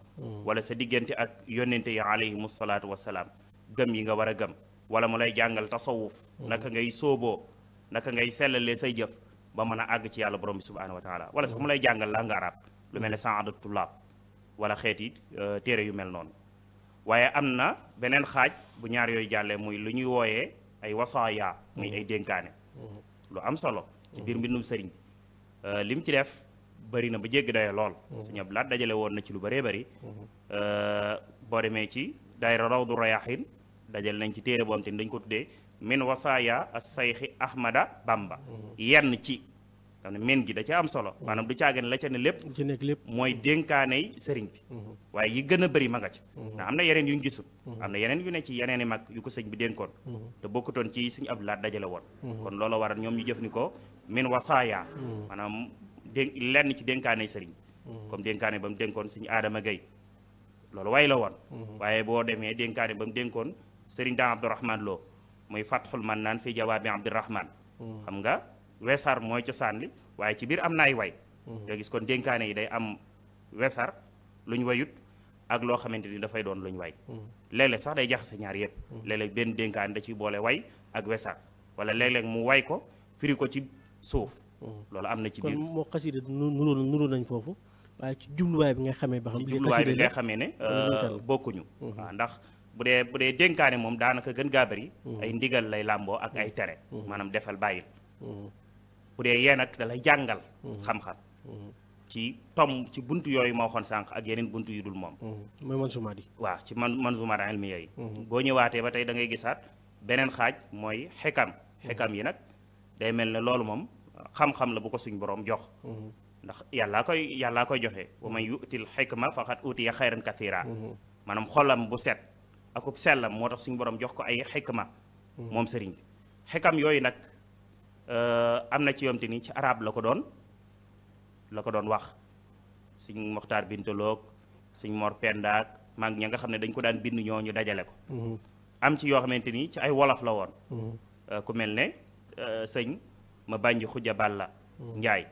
wala sa diggante ak yónnente yi alayhimu salaatu wasalaam gëm yi nga war a gëm wala mu lay jàngal tasawuf naka ngay sóoboo naka ngay sellalee say jëf ba mën a àgg ci yàlla borom bi subhaanahu wa taala wala sax mu lay jàngal langue arabe lu mel ne sa'adat tullaab wala xeeti téere yu mel noonu waaye am na beneen xaaj bu ñaar yooyu jàllee muy lu ñuy wooyee ay wasaaya muy ay dénkaane lu am solo ci biir mbindum sëriñ bi lim ci def bëri na ba jéggi dayo lool suñu laat dajale woon na ci lu bëree bëri boo demee ci daayira rawdu rayahin dajale nañ ci téere boom te dañ ko tuddee min wasaaya as sayxi ahmada bamba yenn ci xam ne men gi da ca am solo maanaam du caagane la ca ne lépp ci nekk lépp mooy dénkaaney sëriñ bi waaye yi gën a bëri ma nga ca ndax am na yeneen yu ñu gisul am na yeneen yu ne ci yeneen i mag yu ko sëñ bi dénkoon te bokkutoon ci suñu ab laat dajale woon kon loola waral ñoom ñu jëfandikoo min wasaaya maanaam lenn ci dénkaaney sëriñ bi comme dénkaane ba mu dénkoon suñu aadama gay loolu way la woon waaye boo demee dénkaane ba mu dénkoon sëriñ daam abdourahman loo muy fatxul man naan fii jawaabi abdourahman xam nga wesar mooy cosaan li waaye ci biir am na ay way nga gis kon dénkaane yi day am wesar luñ wayut ak loo xamante ni dafay doon luñ way léeg-léeg sax day jaxase ñaar yëpp léeg-léeg benn dénkaane da ciy boole way ak wesar wala léeg-léeg mu way ko firi ko ci suuf loolu am na ci kon biir moo xasida nuru nañ foofu waaye ci jubluwaay bi nga xamee ba xam ci jubluwaay bi ngay xamee ne bokkuñu waaw ndax bu dee dénkaane moom daanaka gën gaa bëri ay ndigal lay làmboo ak ay tere maanaam defal bàyyil bu dee yee nag da lay jàngal xam-xam ci ci buntu yooyu ma waxoon sànq ak yeneen buntu yu dul moom mooy mansumaat yi waaw ci manzumaat ilmiya yi boo ñëwaatee ba tey da ngay gisaat beneen xaaj mooy xikam yi nag day mel ne loolu moom xam-xam la bu ko suñ borom jox ndax yàllaa koy joxe wa man yu'til xikma faqad utiya xayran kathira maanaam xolam bu set akub sellam moo tax suñu borom jox ko ay xikma moom sëriñ bi xikam yooyu nag am na ci yomte ni ci arab la ko doon wax suñ Moxtaar Bintaloog suñ Mor Pendaak mag ña nga xam ne dañ ko daan bind ñoo ñu dajale ko am ci yoo xamante ni ci ay wolof la woon ku mel ne sëñ ma bànji xuja Balla Njaay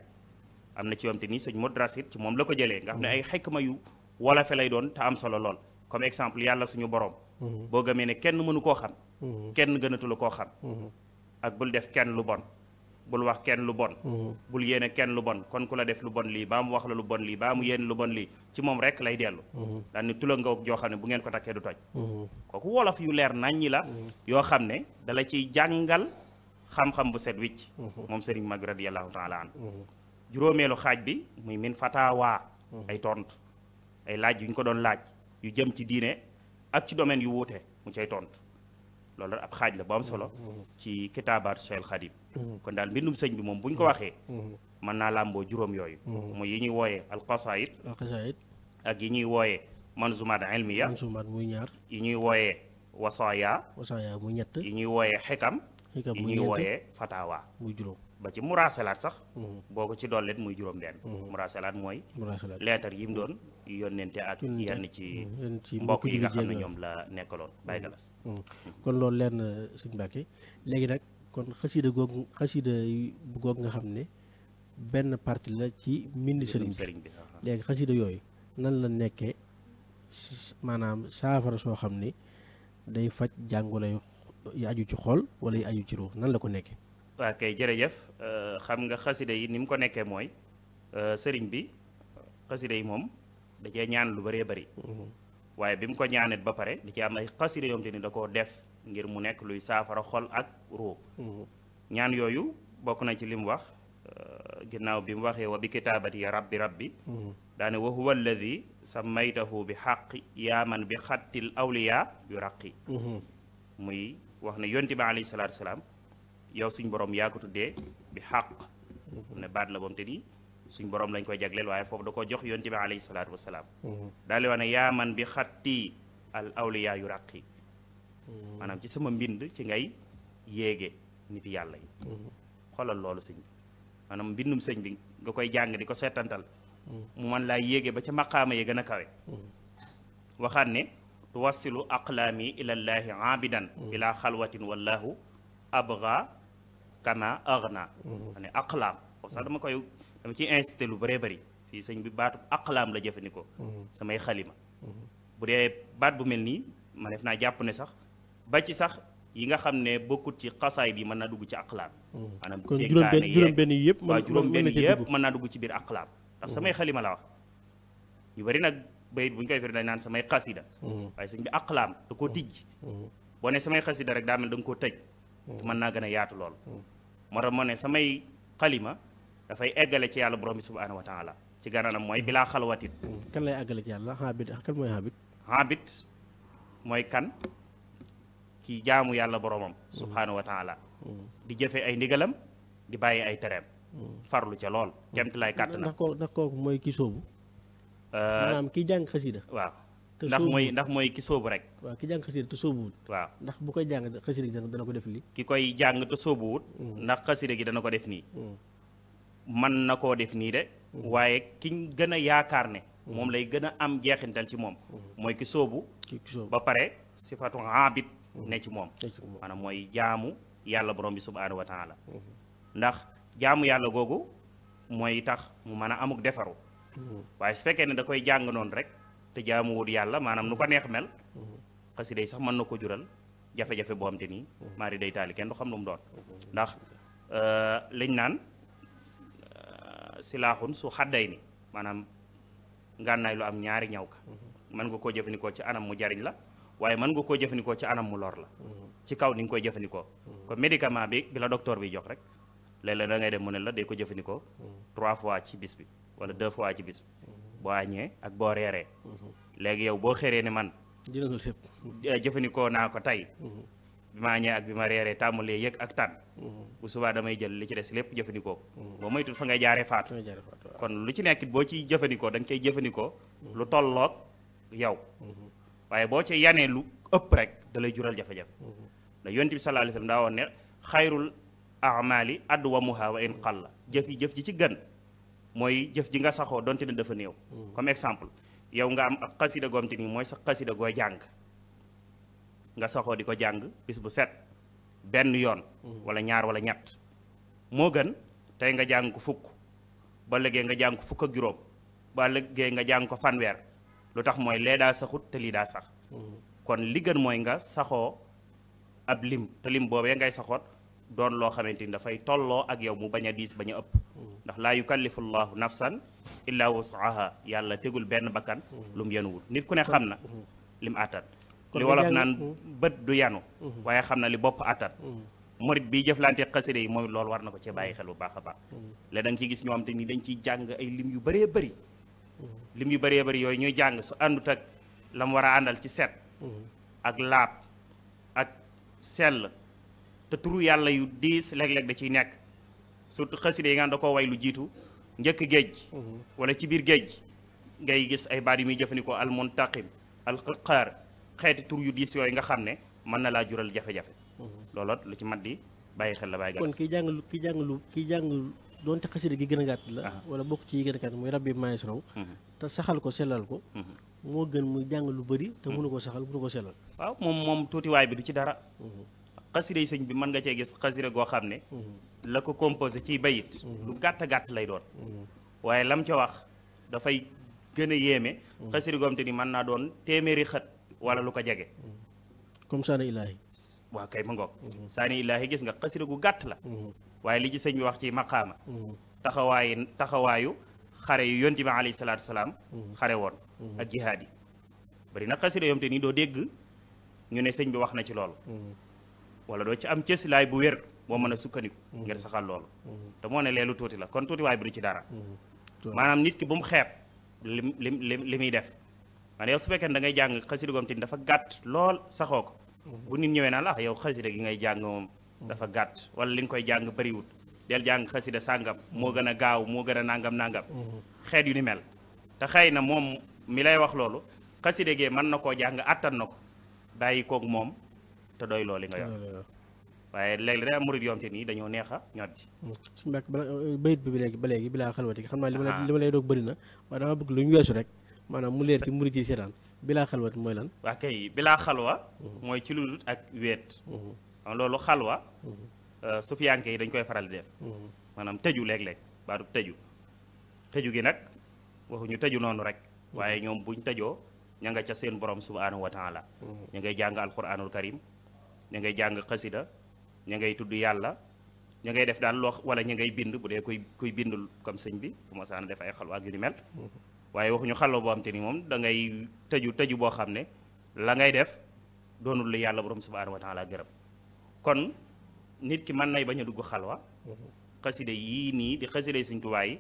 am na ci yomte ni sëñ Modrasit ci moom la ko jëlee nga xam ne ay xikma yu wolofe lay doon te am solo lool comme exemple yàlla suñu borom boo gëmee ne kenn mënu koo xam kenn gënatu la koo xam ak bul def kenn lu bon bul wax kenn lu bon bul yéene kenn lu bon kon ku la def lu bon lii baa mu wax la lu bon lii baa mu yéene lu bon lii ci moom rek lay dellu daan ni tula nga joo xam ne bu ngeen ko takkee du toj kooku wolof yu leer nañ ñi la yoo xam ne dala ciy jàngal xam-xam bu set wicc moom sëriñ mag radiyallahu taala an juróomeelu xaaj bi muy min fatawa ay tontu ay laaj yu ñu ko doon laaj yu jëm ci diine ak ci domaine yu wuute mu cay tontu loolu ab xaaj la bu am solo ci kitaabaatu Seexul Xadiim kon daal mbindum sëñ bi moom bu ñu ko waxee mën naa làmboo juróom yooyu muy yi ñuy wooyee alxasaayid ak yi ñuy wooyee manzumaat ilmiya muy ñaar yi ñuy wooyee wasaaya muy ñett yi ñuy wooyee xikam yi ñuy wooyee fatawa muy juróom ba ci muraasalaat sax boo ko ci dollet muy juróom benn muraasalaat mooy leetar yi mu doon yónnente ak yenn ci mbokk yi nga xam ne ñoom la nekkaloon Baye Galas kon loolu leer na sëñ Mbàkke léegi nag kon xasida googu nga xam ne benn partie la ci mbind sëriñ bi léegi xasida yooyu nan la nekkee maanaam saafara soo xam ne day faj jàngoro yi aju ci xol wala yi aju ci ruux nan la ko nekkee waa kay jërëjëf xam nga xasida yi ni mu ko nekkee mooy sëriñ bi xasida yi moom da cee ñaan lu bëree bëri waaye bi mu ko ñaanet ba pare da cee am ay xasida yoom te ni da koo def ngir mu nekk luy saafara xol ak ruux ñaan yooyu bokk na ci li mu wax ginnaaw bi mu waxee wa bi kitaabati ya rabbi daane wa huwa alladi sammaytahu bi xaqi yaa man bi xattil awliya yu raqi muy wax ne yonti ba alayhi salaatu salaam yow suñ borom yaa ko tuddee bi xaq ne baat la boom te di suñ borom lañ koy jagleel waaye foofu da ko jox yonti bi alayhi salaatu wasalaam daal di wax ne yaa man bi xatti al awliya yu raqi maanaam ci sama mbind ci ngay yéege nit yàlla yi xoolal loolu sëñ bi maanaam mbindum sëñ bi nga koy jàng di ko seetantal mu man laa yéege ba ca maqaama yi gën a kawe waxaat ne tuwassilu aqlaami ilallaahi aabidan ila xalwatin wallahu abga kama agna ne aqlaam foofu sax dama ciy incité lu bëree bëri fii sëñ bi baatu aqlaam la jëfandikoo samay xalima bu dee baat bu mel nii ma def naa jàpp ne sax ba ci sax yi nga xam ne bokkut ci xasaay bi mën naa dugg ci aqlaam maanaam juróom-benn yi yëpp waaw juróom-benn yëpp mën naa dugg ci biir aqlaam ndax samay xalima la wax ñu bëri nag bayit bu ñu koy firi dañ naan samay xasida waaye sëñ bi aqlaam da koo tijj boo ne samay xasida rek daa mel da nga koo tëj mën naa gën a yaatu lool moo tax moo ne samay xalima dafay eggale ci yàlla borom bi subhaanahu wa taala ci gànnaanam mooy bilaa xalwatit kan lay eggale ci yàlla xaabit kan mooy xaabit xaabit mooy kan ki jaamu yàlla boromam subhaanahu wa taala di jëfe ay ndigalam di bàyyi ay tereem farlu ca lool kemt lay kàtt na ndax kooku mooy ki sóobu maanaam ki jàng xasida waaw ndax mooy ki sóobu rek waaw ki jàng xasida te sóobuwut waaw ndax bu koy jàng xasida gi dana ko def lii ki koy jàng te sóobuwut ndax xasida gi dana ko def nii man na koo def nii de waaye ki gën a yaakaar ne moom lay gën a am jeexintal ci moom mooy ki sóobu ba pare sifatu abid ne ci moom maanaam mooy jaamu yàlla borom bi subhaanahu wa taala ndax jaamu yàlla googu mooy tax mu mën a amuk defaru waaye su fekkee ne da koy jàng noonu rek te jaamuwut yàlla maanaam nu ko neex mel xasida yi sax mën na ko jural jafe-jafe boo xam te nii maari day taali kenn du xam lu mu doon ndax liñ naan silaaxun su xadday ni maanaam ngànnaay lu am ñaari ñaw ka mën nga koo jëfandikoo ci anam mu jariñ la waaye mën nga koo jëfandikoo ci anam mu lor la ci kaw ni nga koy jëfandikoo kon médicament bi la docteur bi jox rek léeg-léeg da ngay dem mu ne la day ko jëfandikoo 3 fois ci bis bi wala 2 fois ci bis bi boo añee ak boo reeree léegi yow boo xëree ne man jëfandikoo naa ko tey bi ma añee ak bi ma reeree tàmbalee yëg ak tànn bu subaa damay jël li ci des lépp jëfandikoo ko boo moytul fa ngay jaaree faatu kon lu ci nekk boo ciy jëfandikoo da nga koy jëfandikoo lu tolloog yow waaye boo ci yanee lu ëpp rek da lay jural jafe-jafe da yonent bi sallallahu alayhi wasallam daa woon ne xayrul a'mali adwamuha wa in qalla jëf ji ci gën mooy jëf ji nga saxoo donte ne dafa néew comme exemple yow nga am ak xasida goom te nii mooy sa xasida gooy jàng nga saxoo di ko jàng bis bu set benn yoon wala ñaar wala ñett moo gën tey nga jàng ko fukk ba léegi nga jàng ko fukk ak juróom ba léegi nga jàng ko fanweer lu tax mooy lee daa saxut te lii daa sax kon li gën mooy nga saxoo ab lim te lim boobee ngay saxoot doon loo xamante ni dafay tolloo ak yow mu bañ a diis bañ a ëpp ndax laa yukallifu llahu nafsan illa wusaha yàlla tegul benn bakkan lu mu yenuwul nit ku ne xam na lim àttan li wolof naan bët du yanu waaye xam na li bopp àttan murit bi jëflante xasida yi mooy loolu war na ko ci bàyyi xel bu baax a baax léegi da nga ciy gis ñoo xam te ni dañ ciy jàng ay lim yu bëree bëri lim yu bëree bëri yooyu ñuy jàng su àndut ak la mu war a àndal ci set ak laab ak sell te turu yàlla yu diis léeg-léeg da ciy nekk surtout xasida yi nga da koo way lu jiitu njëkk géej wala ci biir géej ngay gis ay baat yu muy jëfandikoo al muntaqim al qaqaar xeeti tur yu diis yooyu nga xam ne mën na laa jural jafe-jafe looloot lu ci mat di bàyyi xel la bàyyi gàtt kon kii jàng doonte xasida gi gën a gàtt la wala bokk ci yi gën a gàtt muy rabbi maestro te saxal ko sellal ko moo gën muy jàng lu bëri te mënu ko saxal mënu ko sellal waaw moom tuutiwaay bi du ci dara xasida yi sëñ bi mën nga cee gis xasida goo xam ne la ko composé ciy bayit lu gàtt lay doon waaye lam ca wax dafay gën a yéeme xasida goom te ni mën naa doon téeméeri xët wala lu ko jege comme saani ilaahi waaw kay ma ngoog saani ilaahi gis nga xasida gu gàtt la waaye li ci sëñ bi wax ci maqaama taxawaayu xare yu yonti bi alayhi salaatu salaam xare woon ak jihaad yi bari na xasida yoom te ni doo dégg ñu ne sëñ bi wax na ci loolu wala doo ci am cësilaay bu wér boo mën a sukkandiku ngir saxal loolu te moo ne leelu tuuti la kon tuuti waay bi du ci dara maanaam nit ki bu mu xeeb li muy def maanaam yow su fekkee da ngay jàng xasida goom te ni dafa gàtt lool saxoo ko bu nit ñëwee naan la yow xasida gi ngay jàng moom dafa gàtt wala li nga koy jàng bëriwut del jàng xasida sàngam moo gën a gaaw moo gën a nangam xeet yu ni mel te xëy na moom mi lay wax loolu xasida gee mën na koo jàng attan na ko bàyyi koog moom te doy loolu nga yor waaye léegi day am murid yoom te nii dañoo neex a ñor ji suñu mbàkk bayit bi ba léegi bilaa xalwati xam naa li ma lay doog bëri na waaye dama bëgg lu ñu weesu rek maanaam mu leer ci murid yi seetaan bilaa xalwati mooy lan waa kay bilaa xalwa mooy ci lu dul ak wéet xam loolu xalwa sufiyanke yi dañ koy faral di def maanaam tëju léeg-léeg baatu tëju gi nag waxuñu tëju noonu rek waaye ñoom buñ tëjoo ña nga ca seen borom subhanahu wa taala ña ngay jàng alquranul karim ña ngay jàng xasida ña ngay tudd yàlla ña ngay def daal loo wala ña ngay bind bu dee kuy bindul comme sëñ bi bu ma saana def ay xalwa ak yu ni mel waaye waxuñu xalwa boo xam te ni moom da ngay tëju boo xam ne la ngay def doonul lu yàlla borom subhanahu wa taala gërëm kon nit ki mën nay bañ a dugg xalwa xasida yii nii di xasida Sëñ Tuubaa yi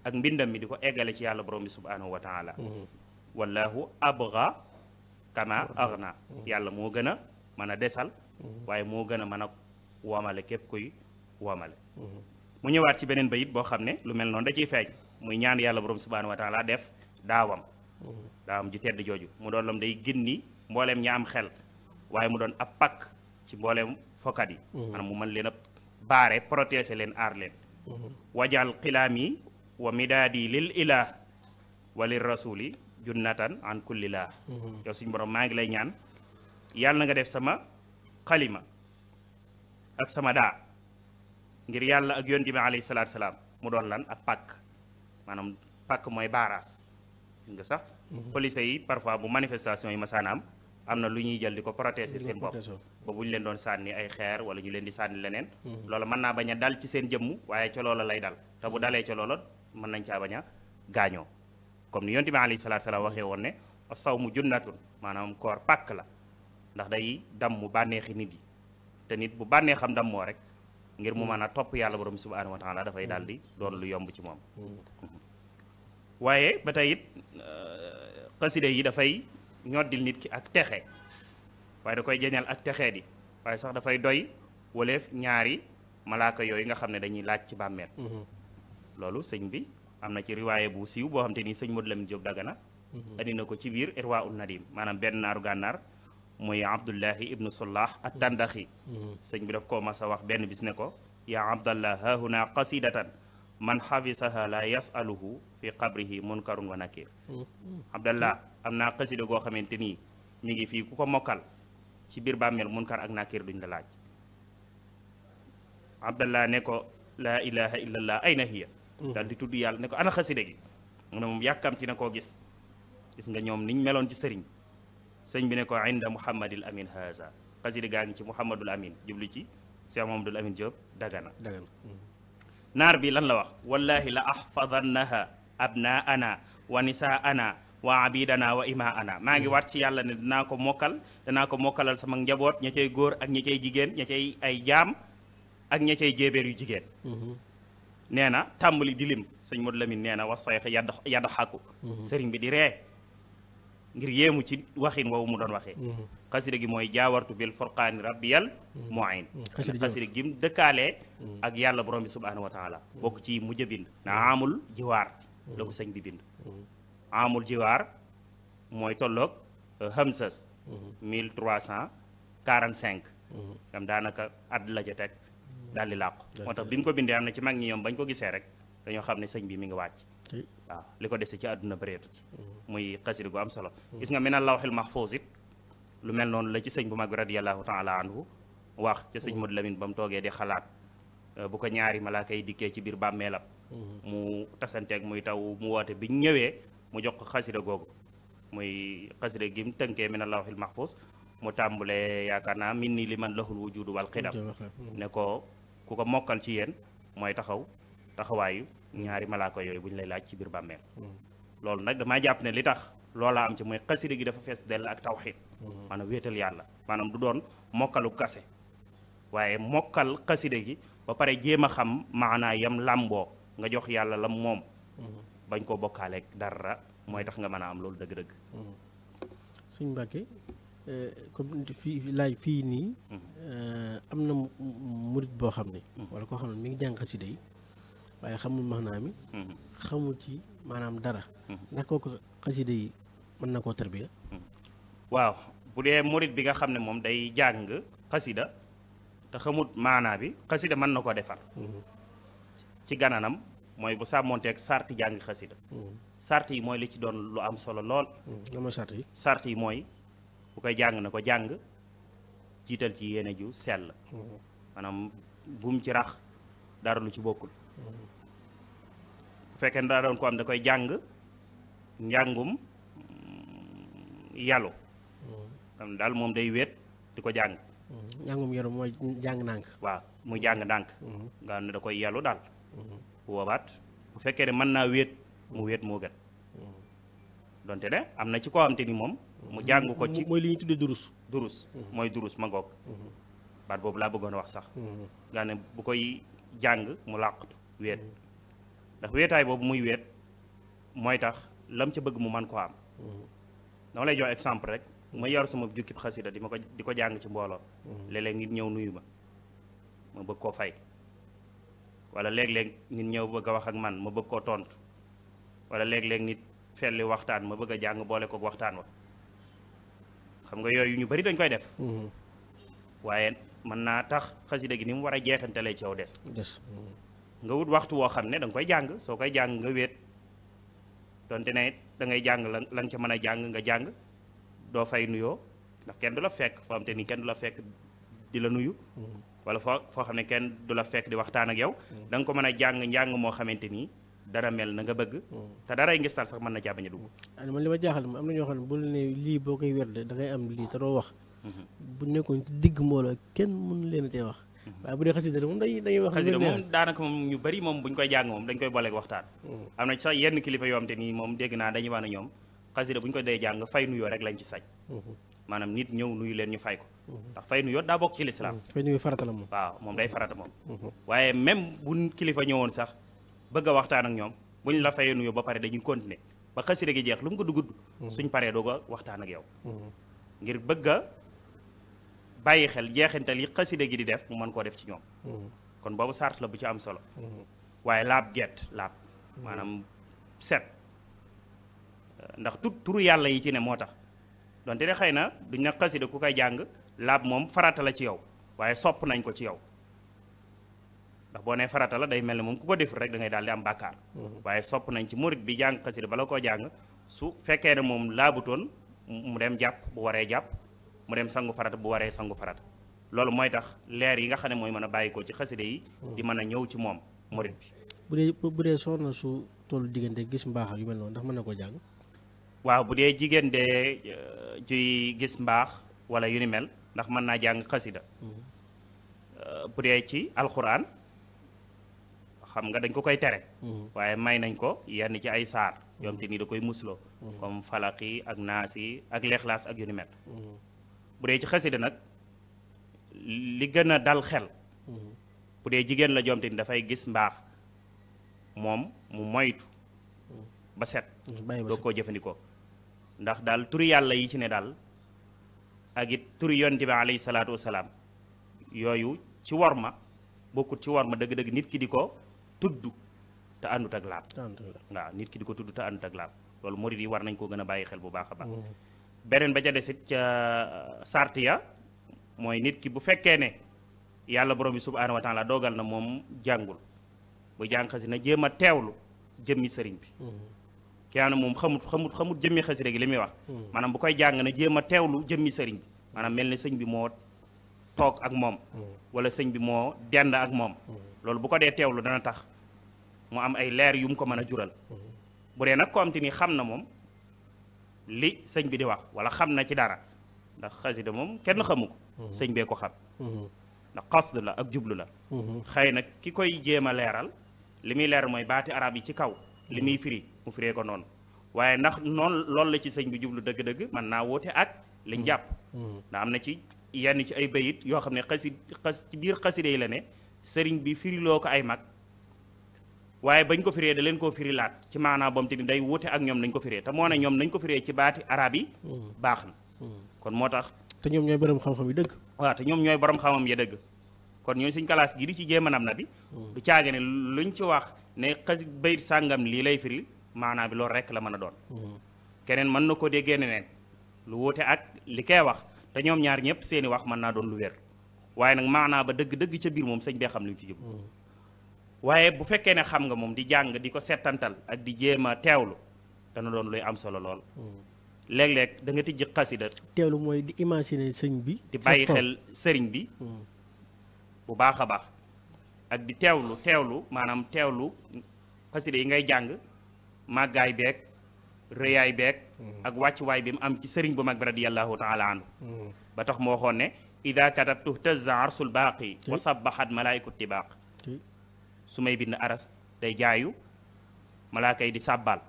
ak mbindam mi di ko eggale ci yàlla borom bi subhanahu wa taala wallahu abga kama agna yàlla moo gën a mën a desal waaye moo gën a mën a woomale képp kuy woomale mu ñëwaat ci beneen bayit boo xam ne lu mel noonu da ciy feeñ muy ñaan yàlla borom subhanahu wa taala def daawam ju tedd jooju mu doon lam day gindi mbooleem ña am xel waaye mu doon ab pakk ci mbooleem fokkat yi maanaam mu mën leen a baare protéger leen aar leen wajal xilaami wa midaadi lil ilah wa lir rasuli junnatan an kullillah yow suñu borom maa ngi lay ñaan yàlla na nga def sama xalima ak sama daa ngir yàlla ak yonent bi alayhi salaatu salaam mu doon lan ak pàkk maanaam pàkk mooy baaraas gis nga sax police yi parfois bu manifestation yi masaanaam am na lu ñuy jël di ko protéger seen bopp ba bu ñu leen doon sànni ay xeer wala ñu leen di sànni leneen loola mën naa bañ a dal ci seen jëmm waaye ca loola lay dal te bu dalee ca loola mën nañ caa bañ a gaañoo comme ni yonent bi alayhi salaatu salaam waxee woon ne as-sawmu junnatun maanaam koor pàkk la ndax day dam mu bànneexi nit yi te nit bu bànneexam dam moo rek ngir mu mën a topp yàlla borom subhaanahu wa taala dafay daal di doon lu yomb ci moom waaye ba tey it xasida yi dafay ñoddil nit ki ak texe waaye da koy jañal ak texee di waaye sax dafay doy waleef ñaari malaaka yooyu nga xam ne dañuy laaj ci bàmmeel loolu sëñ bi am na ci riwaaye bu siiw boo xam te ni sëñ Modou Lamine Diop Dagana andi na ko ci biir irwa ul nadim maanaam benn naaru gànnaar muy abdullahi ibnu sollah at tandaxi sëñ bi daf koo mas a wax benn bis ne ko yaa abdallah hahuna qasidatan man xafisaha la yasaluhu fi qabrihi munkarun wa nakir abdallah am naa xasida goo xamante nii mi ngi fii ku ko mokkal ci biir bàmmeel munkar ak nakir duñ la laaj abdallah ne ko laa ilaha illallah ayna hiya daal di tudd yàlla ne ko ana xasida gi mu ne moom yàkkamti na koo gis nga ñoom niñ meloon ci sëriñ sëñ bi ne ko inda muhammadil amin haza xasida gaa ngi ci muhammadul amin jublu ci Cheikh Mamadul Amin Diop Dagana naar bi lan la wax wallahi la ahfadannaha abnaana wa nisaana wa abidana wa imaana maa ngi waat ci yàlla ne danaa ko mokkalal sama njaboot ña cay góor ak ña cay jigéen ña cay ay jaam ak ña cay jéebéer yu jigéen nee na tàmbali di lim sëñ Modou Lamine nee na was sayx yadd xàkku sëriñ bi di ree ngir yéemu ci waxin woowu mu doon waxee xasida gi mooy jaawartu bil furqaani rabbiyal muin xasida gi mu dëkkaalee ak yàlla borom bi subhaanahu wa taala bokk ci mujj bind na amul jiwaar la ko sëñ bi bind amul jiwaar mooy tolloog hamsas 1345 am daanaka at la ca teg daal di làqu moo tax bi mu ko bindee am na ci mag ñi ñoom bañ ko gisee rek dañoo xam ne sëñ bi mi ngi wàcc waaw li ko dese ci àdduna bëreetu ci muy xasida gu am solo gis nga minal lawhil mahfuz it lu mel noonu la ci sëñ bu mag bi radiyallahu taala anhu wax ca sëñ Modou Lamine ba mu toogee di xalaat bu ko ñaari malaaka yi dikkee ci biir bàmmeelam mu tasanteeg muy taw mu woote bi ñëwee mu jox ko xasida googu muy xasida gi mu tënkee minal lawhil mahfuz mu tàmbulee yaakaar naa min ni li man lahul wujudu wal xidam ne ko ku ko mokkal ci yéen mooy taxawaayu ñaari malaaka yooyu bu ñu lay laaj ci biir bàmmeel loolu nag damaa jàpp ne li tax loola am ci mooy xasida gi dafa fees dell ak tawxiid maanaam wéetal yàlla maanaam du doon mokkalu kase waaye mokkal xasida gi ba pare jéem a xam maanaa yam làmboo nga jox yàlla lam moom bañ koo bokkaaleeg dara mooy tax nga mën a am loolu dëgg-dëgg sëñ Mbàkke comme fii nii am na murit boo xam ne wala koo xam ne mi ngi jàng xasida yi waaye xamul maanaa mi xamul ci maanaam dara ndax kooku xasida yi mën na koo tarbiya waaw bu dee murit bi nga xam ne moom day jàng xasida te xamut maanaa bi xasida mën na ko defar ci gananam mooy bu sàmmonteeg sarti jàng xasida sart yi mooy li ci doon lu am solo lool la mooy sart yi sart yi mooy bu koy jàng na ko jàng jiital ci yéene ju sell maanaam bum ci rax dara lu ci bokkul bu fekkee daa doon ko am da koy jàng njàngum yalu xam daal moom day wéet di ko jàng njàngum yalu mooy jàng ndànk waaw muy jàng ndànk nga xam ne da koy yalu daal bu boobaat bu fekkee ne mën naa wéet mu wéet moo gën donte ne am na ci koo xam te ni moom mu jàng ko ci mooy li ñuy tuddee durus mooy durus ma ngoog baat boobu laa bëggoon a wax sax nga ne bu koy jàng mu làqatu wéet ndax wéetaay boobu muy wéet mooy tax lam ca bëgg mu man koo am dama lay jox exemple rek ma yor sama jukkib xasida di ko jàng ci mbooloo léeg-léeg nit ñëw nuyu ma bëgg koo fay wala léeg-léeg nit ñëw bëgg a wax ak man ma bëgg koo tontu wala léeg-léeg nit felli waxtaan ma bëgg a jàng boole kook waxtaan wa xam nga yooyu ñu bari dañ koy def waaye mën naa tax xasida gi ni mu war a jeexantalee ci yow des nga wut waxtu woo xam ne da nga koy jàng soo koy jàng nga wéet donte ne da ngay jàng la nga ca mën a jàng nga jàng doo fay nuyoo ndax kenn du la fekk foo xam te ni kenn du la fekk di la nuyu wala foo xam ne kenn du la fekk di waxtaan ak yow da nga ko mën a jàng njàng moo xamante nii dara mel na nga bëgg te daray ngistal sax mën na caa bañ a dugg man li ma jaaxal am na ñoo xam ne bu la ne lii boo koy werde da ngay am lii te doo wax bu nekkoon ci digg mbooloo kenn mënu leen a tee wax waaye bu dee xasida moom dañuy wax xasida moom daanaka moom ñu bari moom buñ koy jàng moom dañ koy booleeg waxtaan am na sax yenn kilifa yoo xam te nii moom dégg naa dañuy wax ne ñoom xasida buñ ko dee jàng fay nuyoo rek lañ ci sañ maanaam nit ñëw nuyu leen ñu fay ko ndax fay nuyoo daa bokk ci lislaam fay nuyu farata la moom waaw moom day farata moom waaye même bu kilifa ñëwoon sax bëgg a waxtaan ak ñoom buñ la fayee nuyoo ba pare dañuy continuer ba xasida gi jeex lu mu gudd gudd suñ paree doog a waxtaan ak yow ngir bëgg a bàyyi xel jeexintal yi xasida gi di def mu mën koo def ci ñoom kon boobu sart la bu ci am solo waaye laab geet laab maanaam set ndax turu yàlla yi ci ne moo tax donte de xëy na duñ na xasida ku koy jàng laab moom farata la ci yow waaye sopp nañ ko ci yow ndax boo nee farata la day mel ne moom ku ko deful rek da ngay daal di am bàkkaar waaye sopp nañ ci murit bi jàng xasida bala koo jàng su fekkee ne moom laabutoon mu dem jàpp bu waree jàpp mu dem sangu farata bu waree sangu farata loolu mooy tax leer yi nga xam ne mooy mën a bàyyi ko ci xasida yi di mën a ñëw ci moom murit bi bu dee soxna su tollu diggante gis mbaax ak yu mel noonu ndax mën na ko jàng waaw bu dee jigéen de juy gis mbaax wala yu ni mel ndax mën naa jàng xasida bu dee ci alxuraan xam nga dañ ko koy tere waaye may nañ ko yenn ci ay saar yoom te nii da koy musloo comme falaqi ak naasi ak lexlaas ak yu ni mel bu dee ci xasida nag li gën a dal xel bu dee jigéen la joom te ni dafay gis mbaax moom mu moytu ba set doo koo jëfandikoo ndax daal turi yàlla yi ci ne daal ak it turi yonte bi alayhi salaatu wasalaam yooyu ci war ma bokkut ci war ma dëgg-dëgg nit ki di ko tudd te àndut ak laab waaw nit ki di ko tudd te àndut ak laab loolu murid yi war nañ koo gën a bàyyi xel bu baax a baax beneen ba ca desit ca sart ya mooy nit ki bu fekkee ne yàlla borom bi subhaanahu wa taala dogal na moom jàngul bu jàng xasida na jéem a teewlu jëmmi sëriñ bi kii na moom xamut jëmmi xasida gi li muy wax maanaam bu koy jàng na jéem a teewlu jëmmi sëriñ bi maanaam mel ne sëñ bi moo toog ak moom wala sëñ bi moo dend ak moom loolu bu ko dee teewlu dana tax mu am ay leer yu mu ko mën a jural bu dee nag ko am te ni xam na moom li sëñ bi di wax wala xam na ci dara ndax xasida moom kenn xamu ko sëñ bee ko xam ndax xasd la ak jublu la xëy na ki koy jéem a leeral li muy leeral mooy baati arab yi ci kaw li muy firi mu firee ko noonu waaye ndax noonu loolu la ci sëñ bi jublu dëgg-dëgg mën naa woote ak liñ jàpp ndax am na ci yenn ci ay bayit yoo xam ne ci biir xasida yi la ne sëriñ bi firiloo ko ay mag waaye bañ ko firee da leen koo firi laat ci maanaam boom te ni day wute ak ñoom nañ ko firee te moo ne ñoom nañ ko firee ci baati arab yi baax na kon moo tax te ñoom ñooy borom xam-xam yi dëgg waaw te ñoom ñooy borom xam-xam ya dëgg kon ñooy suñ classe gi di ci jéem a nam na bi du caage ne luñ ci wax ne xasi bayit sàngam lii lay firi maanaam bi loolu rekk la mën a doon keneen mën na ko déggee neneen lu wute ak li koy wax te ñoom ñaar ñëpp seeni wax mën naa doon lu wér waaye nag maanaa ba dëgg-dëgg ca biir moom sëñ bee xam li mu ci jub waaye bu fekkee ne xam nga moom di jàng di ko settantal ak di jéem a teewlu dana doon luy am solo lool léeg-léeg da nga tijji xasida teewlu mooy di imaginer sëñ bi di bàyyi xel sëriñ bi bu baax a baax ak di teewlu maanaam teewlu xasida yi ngay jàng màggaay beeg rëyaay beeg ak wàccuwaay bi mu am ci sëriñ bu mag bi radiyallahu taala anhu ba tax moo waxoon ne ida katabtu tazza arsul baaqi wa sabbahat malaaiku tibaaq su may bind aras day jaayu malaaka yi di sàbbal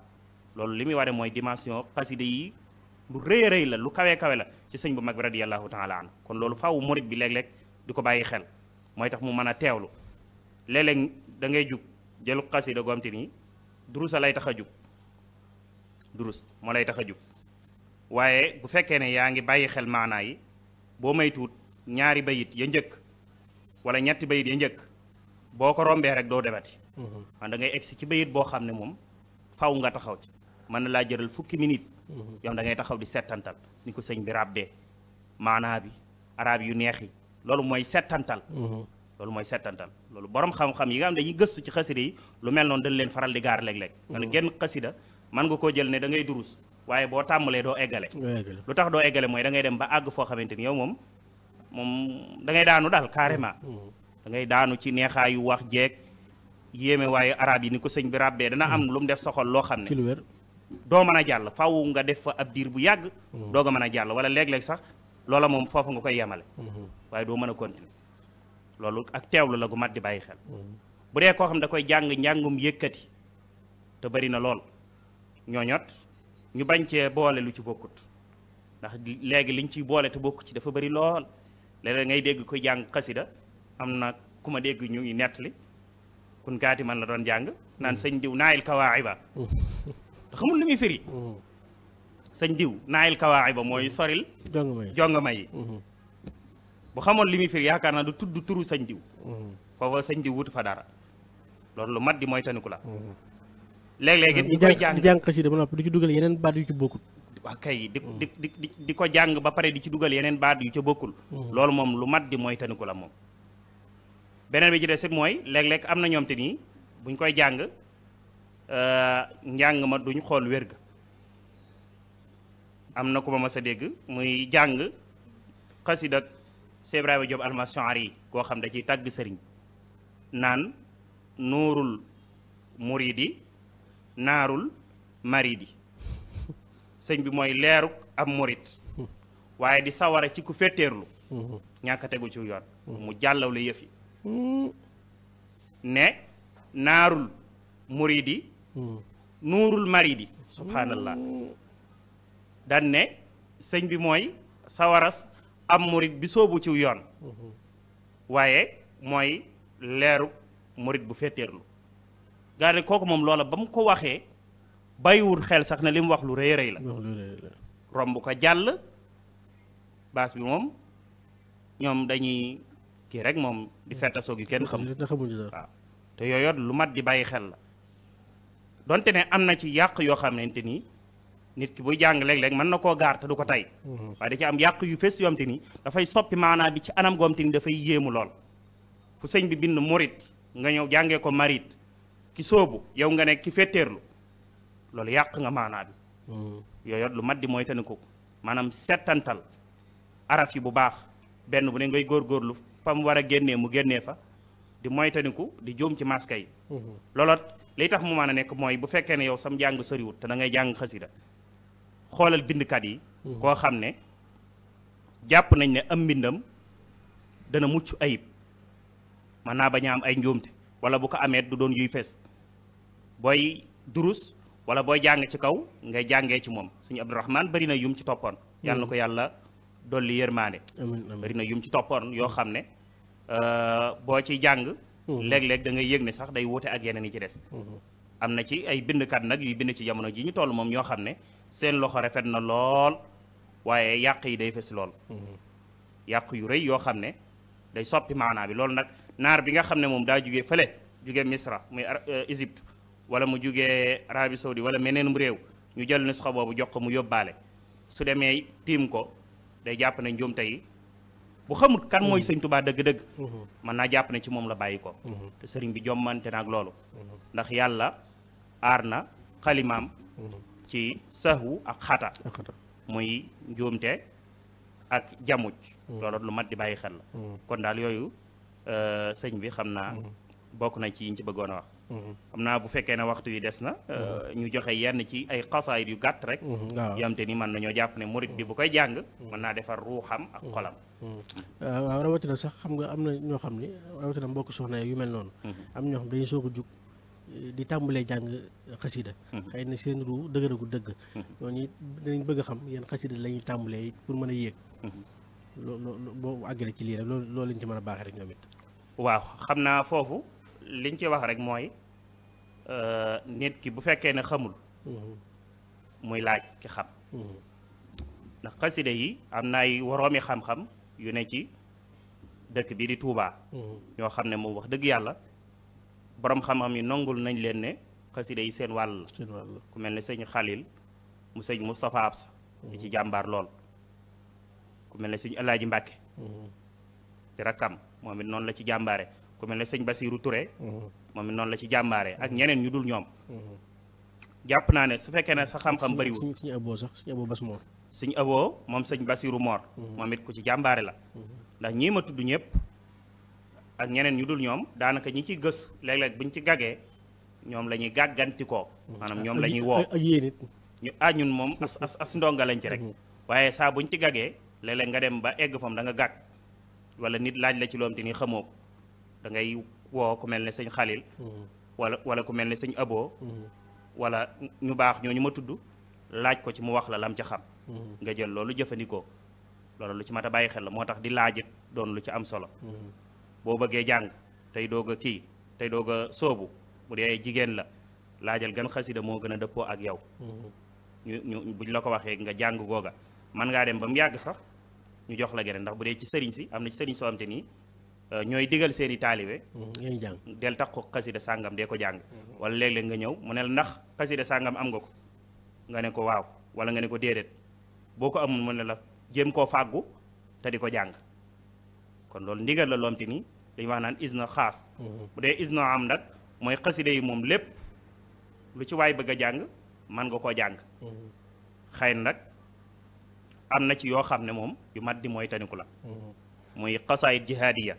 loolu li muy ware mooy dimension xasida yi lu rëy a rëy la lu kawe kawe la ci sëñ bu mag bi radiyallahu taala anhu kon loolu faaw murit bi léeg-léeg di ko bàyyi xel mooy tax mu mën a teewlu léeg-léeg da ngay jug jëlu xasida gomte nii durusa lay tax a jug durus moo lay tax a jug waaye bu fekkee ne yaa ngi bàyyi xel maanaa yi boo may tuut ñaari bayit ya njëkk wala ñetti bayit ya njëkk boo ko rombee rek doo demati man da ngay egsi ci bayit boo xam ne moom faw nga taxaw ci mën na laa jëral fukki minute yow da ngay taxaw di settantal ni ko sëñ bi ràbbee maanaa bi arab yu neex yi loolu mooy settantal loolu borom xam-xam yi nga xam dañuy gëstu ci xasida yi lu mel noonu dañ leen faral di gaar léeg-léeg nga ne genn xasida mën nga koo jël ne da ngay durus waaye boo tàmbalee doo eggale lu tax doo eggale mooy da ngay dem ba àgg foo xamante ni yow moom da ngay daanu daal carrément da ngay daanu ci neexaayu wax jeeg yéeme waaye arab yi ni ko sëñ bi ràbbee dana am lu mu def soxol loo xam ne ci lu wér doo mën a jàll faw nga def fa ab diir bu yàgg doog a mën a jàll wala léeg-léeg sax loola moom foofu nga koy yemale waaye doo mën a continuer loolu ak teewlu la gu mat di bàyyi xel bu dee koo xam da koy jàng njàngum yëkkati te bari na lool ñooñot ñu bañ cee boole lu ci bokkut ndax léegi liñ ciy boole te bokku ci dafa bari lool léeg-léeg ngay dégg koy jàng xasida am na ku ma dégg ñu ngi nettali kun kaati man la doon jàng naan sëñ diw naayil kawaaxiba te xamul li muy firi sëñ diw naayil kawaaxiba mooy soril jongama yi bu xamoon li muy firi yaakaar naa du tudd turu sëñ diw foofa sëñ diw wutu fa dara loolu lu mat di mooy taniku la léeg-léeg ñu koy jàng di jàng xasida ba noppi di ci dugal yeneen baat yu ci bokkul waa kay di ko jàng ba pare di ci dugal yeneen baat yu ca bokkul loolu moom lu mat di mooy taniku la moom beneen bi ci des it mooy léeg-léeg am na ñoom te nii buñ koy jàng njàng ma duñ xool wér ga am na ku ma mas a dégg muy jàng xasida Cheikh Ibrahima Diop Almashaari yi koo xam da ciy tàgg sëriñ naan nuurul muridi naarul maridi sëñ bi mooy leeruk ab murit waaye di sawara ci ku fetteerlu ñàkk a tegu ci yoon mu jàllaw la yëf yi ne naarul muridi nuurul maridi subhanallah daan ne sëñ bi mooy sawaras am murit bi soobu ci yoon waaye mooy leeru murit bu fetteerlu gaa ne kooku moom loola ba mu ko waxee bàyyiwul xel sax ne li mu wax lu rëy rëy la romb ko jàll baas bi moom ñoom dañuy kii rek moom di fettasoog yu kenn xam waaw te yooyu lu mat di bàyyi xel la donte ne am na ci yàq yoo xamante ni nit ki buy jàng léeg-léeg mën na koo gaar te du ko tey waaye da ci am yàq yu fes yoo xam te ni dafay soppi maanaa bi ci anam goom te ni dafay yéemu lool fu sëñ bi bind murit nga ñëw jàngee ko marit ki soobu yow nga ne ki fetteerlu loolu yàq nga maanaa bi yooyu lu mat di mooy te ni ko maanaam settantal araf yi bu baax benn bu ne ngay góorgóorlu fa mu war a génnee mu génnee fa di moytaniku di jóom ci maska yi looloot liy tax mu mën a nekk mooy bu fekkee ne yow sam jàng soriwut te da ngay jàng xasida xoolal bindkat yi koo xam ne jàpp nañ ne am mbindam dana mucc ayib mën naa bañ a am ay njuumte wala bu ko amee du doon yuy fees booy durus wala booy jàng ci kaw ngay jàngee ci moom suñu Abdourahman bari na yum ci toppoon yàlla na ko yàlla dolli yërmaande bari na yum ci toppoon yoo xam ne boo ciy jàng léeg-léeg da ngay yëg ne sax day wuute ak yeneen yi ci des am na ci ay bindkat nag yuy bind ci jamono ji ñu toll moom ñoo xam ne seen loxo rafet na lool waaye yàq yi day fes lool yàq yu rëy yoo xam ne day soppi maanaa bi loolu nag naar bi nga xam ne moom daa jugee fële jugee Misra muy Égypte wala mu jugee Arabie Saoudi wala meneenum réew ñu jël nusxa boobu jox ko mu yóbbaale su demee tiim ko day jàpp ne njuumte yi bu xamut kan mooy sëñ Tuubaa dëgg-dëgg mën naa jàpp ne ci moom la bàyyi ko te sëriñ bi jommante naag loolu ndax yàlla aar na xalimaam ci sahwu ak xata muy njuumte ak jamuj loolu lu mat di bàyyi xel la kon daal yooyu sëñ bi xam naa bokk na ci yiñ ci bëggoon a wax xam naa bu fekkee ne waxtu yi des na ñu joxe yenn ci ay xasaayid yu gàtt rek yam te ni mën nañoo jàpp ne murit bi bu koy jàng mën naa defar ruuxam ak xolam waaw rawatina sax xam nga am na ñoo xam ne rawatina mbokk soxna yu mel noonu am ñoo xam dañuy soog a jug di tàmbalee jàng xasida xëy na seen ru dëgëragu dëgg ñooñu dinañ bëgg a xam yeen xasida la ñuy tàmbalee pour mën a yéeg loolu boo àggale ci lii rek loolu lañ ci mën a baaxee rek ñoom it waaw xam naa foofu liñ ci wax rek mooy nit ki bu fekkee ne xamul muy laaj ki xam ndax xasida yi am na ay woroomi xam-xam yu ne ci dëkk bi di Touba ñoo xam ne moom wax dëgg yàlla borom xam-xam yi nongul nañ leen ne xasida yi seen wàll ku mel ne sëñ Xalil mu sëñ Moustapha Absa di ci jàmbaar lool ku mel ne sëñ Alaaji Mbàkke di rakkam moom it noonu la ci jàmbaare ku mel ne sëñ Basiiru Touré moom it noonu la ci jàmbaare ak ñeneen ñu dul ñoom jàpp naa ne su fekkee ne sa xam-xam bëriwul suñu aboo sax suñu aboo bas moor suñu aboo moom sëñ Basiiru Moor moom it ku ci jàmbaare la ndax ñii ma tudd ñëpp ak ñeneen ñu dul ñoom daanaka ñi ci gës léeg-léeg buñ ci gagee ñoom la ñuy gàggantikoo maanaam ñoom la ñuy woo ak yéen it ñu ñun moom as ndonga lañ ci rek waaye saa buñ ci gagee léeg-léeg nga dem ba egg fam da nga gàgg wala nit laaj la ci loom te ni xamoo ko da ngay woo ku mel ne sëñ Xalil wala ku mel ne sëñ Abo wala ñu baax ñooñu ma tudd laaj ko ci mu wax la lam ca xam nga jël loolu jëfandikoo loolu lu ci mat a bàyyi xel la moo tax di laajit doon lu ci am solo boo bëggee jàng tey doog a kii tey doog a sóobu bu dee jigéen la laajal gan xasida moo gën a dëppoo ak yow ñu buñ la ko waxee nga jàng googa man ngaa dem ba mu yàgg sax ñu jox la geneen ndax bu dee ci sëriñ si am na ci sëriñ soo am te nii ñooy digal seeni taalibe ngeen jàng del tax ko xasida sàngam dee ko jàng wala léeg-léeg nga ñëw mu ne la ndax xasida sàngam am nga ko nga ne ko waaw wala nga ne ko déedéet boo ko amul mu ne la jéem koo fàggu te di ko jàng kon loolu ndigal la loom te nii dañuy wax naan isna xaas bu dee isna am nag mooy xasida yi moom lépp lu ci waay bëgg a jàng man nga koo jàng xëy na nag am na ci yoo xam ne moom yu mat di mooy taniku la muy xasaayit jihaadiya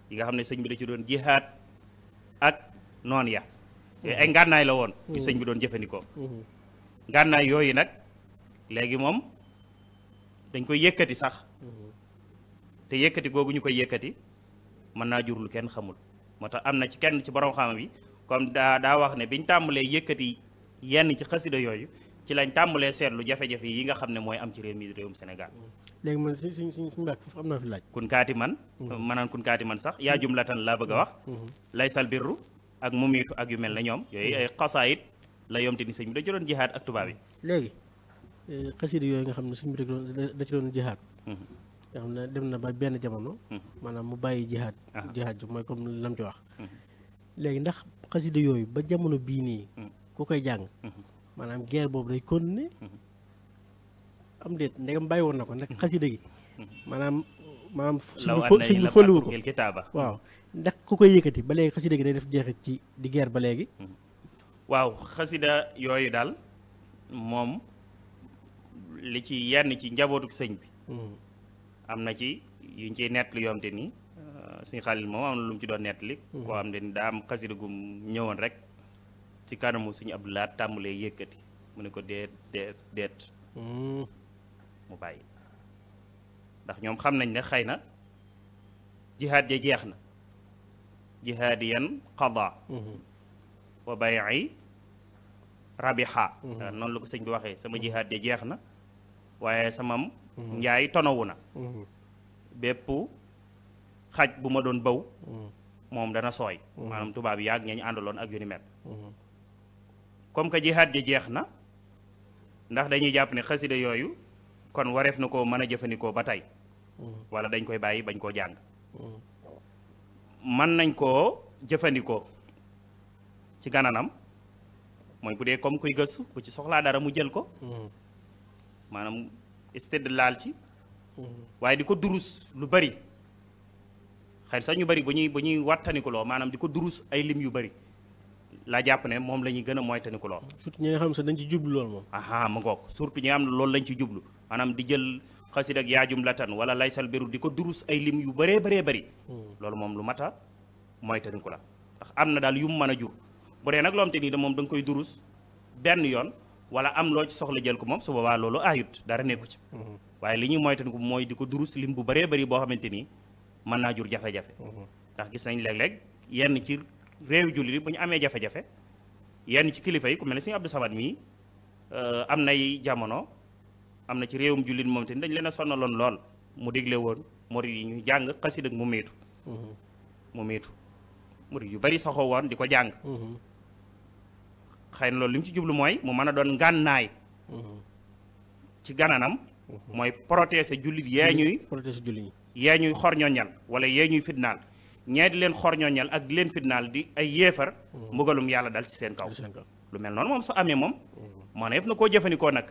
yi nga xam ne sëñ bi da ci doon jihaad ak noon ya yooyu ay ngànnaay la woon ci sëñ bi doon jëfandikoo ngànnaay yooyu nag léegi moom dañ koy yëkkati sax te yëkkati googu ñu koy yëkkati mën naa jur lu kenn xamul moo tax am na ci kenn ci borom xam bi comme daa wax ne biñ tàmbalee yëkkati yenn ci xasida yooyu ci lañ tàmbalee seetlu jafe-jafe yi nga xam ne mooy am ci réewum Sénégal léegi man suñ mbàkk foofu am naa fi laaj kun kaati man manaan kun kaati man sax yaa jumlatan laa bëgg a wax laysal birru ak mumiitu ak yu mel na ñoom yooyu ay xasaayit la yomte ni sëñ bi da ci doon jihaad ak tubaab yi léegi xasida yooyu nga xam ne sëñ bi da ci doon jihaad nga xam ne dem na ba benn jamono maanaam mu bàyyi jihaad ji mooy comme lam ci wax léegi ndax xasida yooyu ba jamono bii nii ku koy jàng maanaam guerre boobu day continuer am déet ndegam bàyyi woon na ko ndax xasida gi maanaam suñ bi fëluwu ko waaw ndax ku koy yëkkati ba léegi xasida gi day def jeexit ci di guerre ba léegi waaw xasida yooyu daal moom li ci yenn ci njabootu sëñ bi am na ci yuñ ciy nettali yoom te ni suñu Xalil moom am na lu mu ci doon nettali koo xam ne daa am xasida gu ñëwoon rek ci kanamu suñu Abdoulaat tàmbalee yëkkati mu ne ko deet mu bàyyi ndax ñoom xam nañ ne xëy na jihaad ja jeex na jihaadiyan qada wa bay'i rabiha noonu la ko sëñ bi waxee sama jihaad ja jeex na waaye samam njaay tonowu na bépp xaj bu ma doon baw moom dana sooy maanaam tubaab yi yaag ñañu àndaloon ak yu ni mel comme que jihaad ja jeex na ndax dañuy jàpp ne xasida yooyu kon wareef na koo mën a jëfandikoo ba tey wala dañ koy bàyyi bañ koo jàng mën nañ koo jëfandikoo ci gananam mooy bu dee comme kuy gëstu ku ci soxlaa dara mu jël ko maanaam istedd laal ci waaye di ko durus lu bari xëy sax ñu bari bu ñuy wattanikuloo maanaam di ko durus ay lim yu bari laa jàpp ne moom la ñuy gën a moytanikuloo surtout ñi nga xam sax dañ ci jublu loolu moom aha ma ngoog surtout ñi nga xam ne loolu lañ ci jublu maanaam di jël xasida ak yaajum latan wala laysal biru di ko durus ay lim yu bëree bari loolu moom lu mat a moytaniku la ndax am na daal yu mu mën a jur bu dee nag loo am te nii da moom da nga koy durus benn yoon wala am loo ci soxla jël ko moom su boobaa loolu ayut dara nekku ci waaye li ñuy moytaniku mooy di ko durus lim bu bëree bëri boo xamante nii mën naa jur jafe-jafe ndax gis nañ léeg-léeg yenn ci réew jullit yi bu ñu amee jafe-jafe yenn ci kilifa yi ku mel ne Sëñ Abdou Samad mii am nay jamono am na ci réewum jullit moom te dañ leen a sonnaloon lool mu digle woon murid yi ñu jàng xasida ak mu miitu murid yu bari saxoo woon di ko jàng xëy na loolu li mu ci jublu mooy mu mën a doon ngànnaay ci gananam mooy protéger jullit yee ñuy xorñoñal wala yee ñuy fitnaal ñee di leen xorñoñal ak di leen fitnaal di ay yéefar mbugalum yàlla dal ci seen kaw lu mel noonu moom su amee moom moo ne yëpp na koo jëfandikoo nag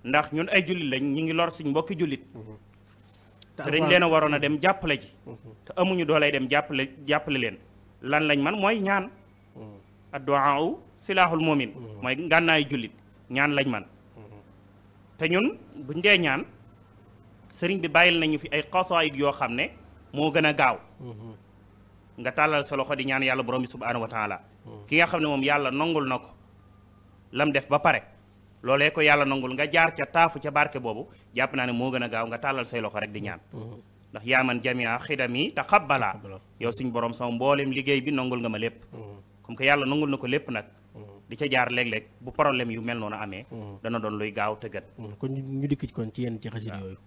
ndax ñun ay jullit lañ ñu ngi lor suñ mbokki jullit te dañ leen a waroon a dem jàppale ji te amuñu doolay dem jàppale leen lan lañ man mooy ñaan addu'a silaaxul mu'min mooy ngànnaayu jullit ñaan lañ man te ñun buñ dee ñaan sëriñ bi bàyyil nañu fi ay xasaayid yoo xam ne moo gën a gaaw nga tàllal sa loxo di ñaan yàlla borom bi subhaanahu wa taala ki nga xam ne moom yàlla nongul na ko lam def ba pare loolee ko yàlla nangul nga jaar ca taafu ca barke boobu jàpp naa ne moo gën a gaaw nga tàllal say loxo rek di ñaan ndax yaaman jamia xidami taqabbala yow suñ borom sama mboolem liggéey bi nangul nga ma lépp comme que yàlla nangul na ko lépp nag di ca jaar léeg-léeg bu problème yu mel noonu amee dana doon luy gaaw te gën kon ñu dikk kon ci yenn ci xasida yooyu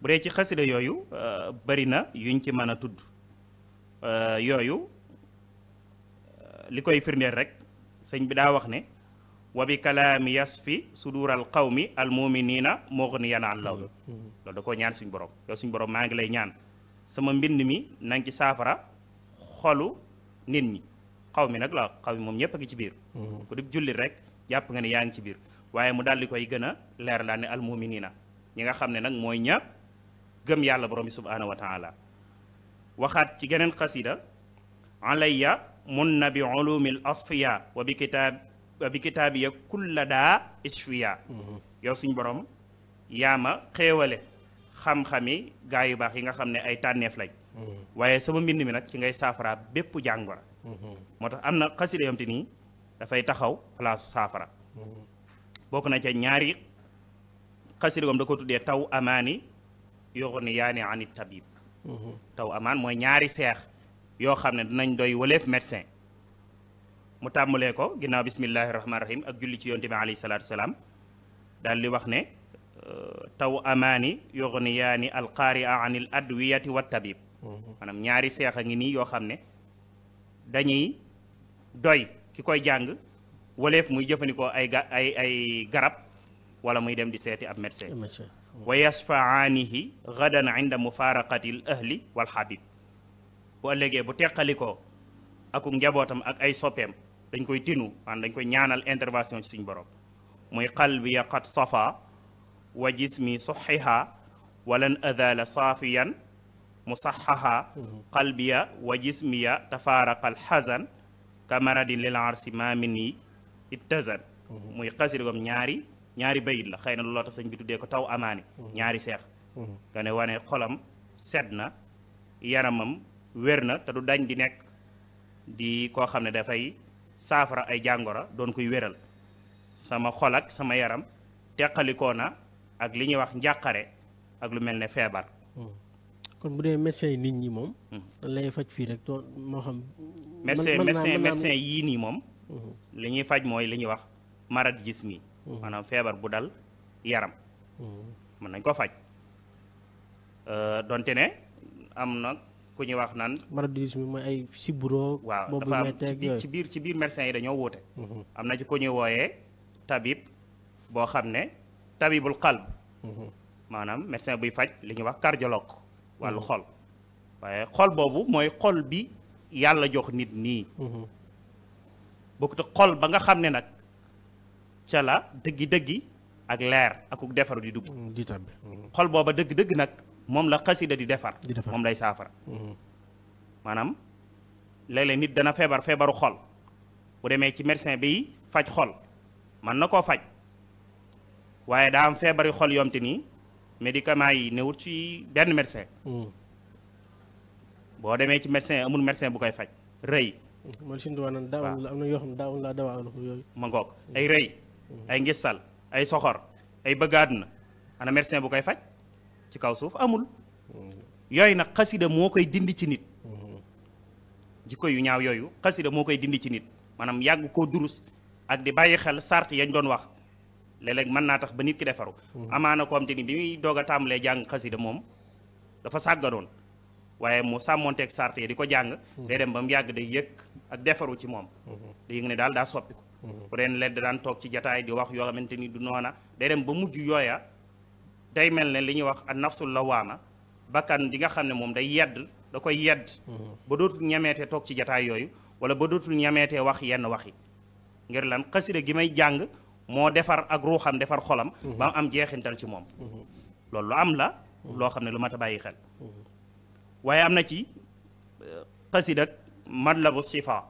bu dee ci xasida yooyu bari na yuñ ci mën a tudd yooyu li koy firndeel rek sëñ bi daa wax ne wa bi kalaami yasfi sudural qawmi al muminina mughniyan an law loolu da koo ñaan suñ borom yow suñ borom maa ngi lay ñaan sama mbind mi na nga ci saafara xolu nit ñi xaw mi nag la xaw mi moom ñëpp a ngi ci biir ku di jullit rek jàpp nga ne yaa ngi ci biir waaye mu daal di koy gën a leer laa ne al muminina ñi nga xam ne nag mooy ña gëm yàlla borom bi subhanahu wa taala waxaat ci geneen xasida alayya munna bi ulumil asfiya wa bi kitaabiya kulla daa isfiya yow suñ borom yaa ma xéewale xam-xami gaa yu baax yi nga xam ne ay tànneef lañ waaye sama mbind mi nag ci ngay saafara bépp jàngoro moo tax am na xasida yom te nii dafay taxaw palaasu saafara bokk na ca ñaari xasida gom da ko tuddee taw amaani yoxoni yaani ani tabib taw amaan mooy ñaari seex yoo xam ne dinañ doy waleef médecin mu tàmbalee ko ginnaaw bismillahi rahmaani rahim ak julli ci yonte bi alayhi salaatu salaam daal di wax ne taw amaani yoxoni yaani alqaari a anil adwiyati wa tabib maanaam ñaari seex a ngi nii yoo xam ne dañuy doy ki koy jàng waleef muy jëfandikoo ay garab wala muy dem di seeti ab médecin wa yasfaanihi gadan inda mufaraqatil ahli wal habib bu ëllëgee bu teqalikoo ak njabootam ak ay soppeem dañ koy tinu maanaam dañ koy ñaanal intervention ci suñ borom muy qalbiya qad safa wa jismi suxiha walan adala saafiyan musaxaha qalbiya wa jismiya tafaaraqa alxazan kamaradin lil arsi ma min yi ittazan muy xasida gom ñaari bayit la xëy na looloo tax sëñ bi tuddee ko taw amaani ñaari seex nga ne wane xolam sedd na yaramam wér na te du dañ di nekk di koo xam ne dafay saafara ay jàngoro doon koy wéral sama xol ak sama yaram teqalikoo na ak li ñuy wax njàqare ak lu mel ne feebar kon bu dee médecin yi nit ñi moom dañ lay faj fii rek to moo xam médecin yii nii moom li ñuy faj mooy li ñuy wax marad jismi maanaam feebar bu dal yaram mën nañ ko faj donte ne am na ku ñuy wax naan maradisme mooy ay siburo waaw dafa am ci biir médecins yi dañoo wuute am na ci ku ñuy wooyee tabib boo xam ne tabibul qalb maanaam médecin buy faj li ñuy wax cardiologue wàllu xol waaye xol boobu mooy xol bi yàlla jox nit nii bokkut ak xol ba nga xam ne nag ca la dëggi ak leer akuk defaru di dugg xol booba dëgg-dëgg nag moom la xasida di defar moom lay saafara maanaam léeg-léeg nit dana feebaru xol bu demee ci médecin bi faj xol man na koo faj waaye daa am feebari xol yom te nii médicament yi newut ci benn médecin boo demee ci médecin amul médecin bu koy faj rëy man si nduwaanan daaw la am na yoo xam daaw laa dawaa yooyu ma ngoog ay rëy ay ngistal ay soxor ay bëggaad na ana médecin bu koy faj ci kaw suuf amul yooyu nag xasida moo koy dindi ci nit jikko yu ñaaw yooyu xasida moo koy dindi ci nit maanaam yàgg koo durus ak di bàyyi xel sart yañ doon wax léeg-léeg mën naa tax ba nit ki defaru amaana ko am te ni bi muy doog a tàmbalee jàng xasida moom dafa sàgganoon waaye mu sàmmonteeg sart yi di ko jàng day dem ba mu yàgg day yëg ak defaru ci moom day yëg ne daal daa soppi ko bu deen leen daan toog ci jataay di wax yoo xamante ni du noona day dem ba mujj yooya day mel ne li ñuy wax an nafsul lawaama bakkan di nga xam ne moom day yedd da koy yedd ba dootul ñameetee toog ci jataay yooyu wala ba dootul ñameetee wax yenn wax yi ngir lan xasida gi may jàng moo defar ak ruuxam defar xolam ba mu am jeexintal ci moom loolu lu am la loo xam ne lu mat a bàyyi xel waaye am na ci xasida matlabu sifa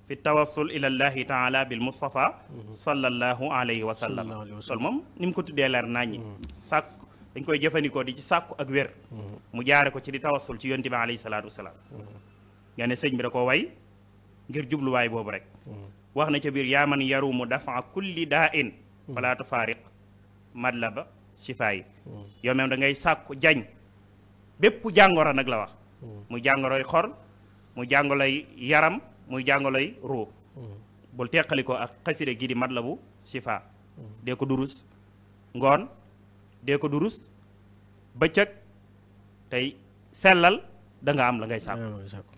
fi tawassul ila llahi taala bil mustafa sallallahu alayhi wa sallam loolu moom ni mu ko tuddee leer naññi sàkku dañ koy jëfandikoo di ci sàkku ak wér mu jaare ko ci di tawassul ci yonte bi alayhi salaatu wasalaam nga ne sëñ bi da ko way ngir jubluwaay boobu rek wax na ca biir yaa man yarumu dafa kulli daa in wala tufaariq madlaba sifa yi yow même da ngay sàkku jañ bépp jàngoro nag la wax muy jàngoroy xor muy jàngoroy yaram muy jàngoroy ruu bul teqali ko ak xasida gi di Matlabu Chifa dee ko durus ngoon dee ko durus bëccëg tey sellal da nga am la ngay sàkku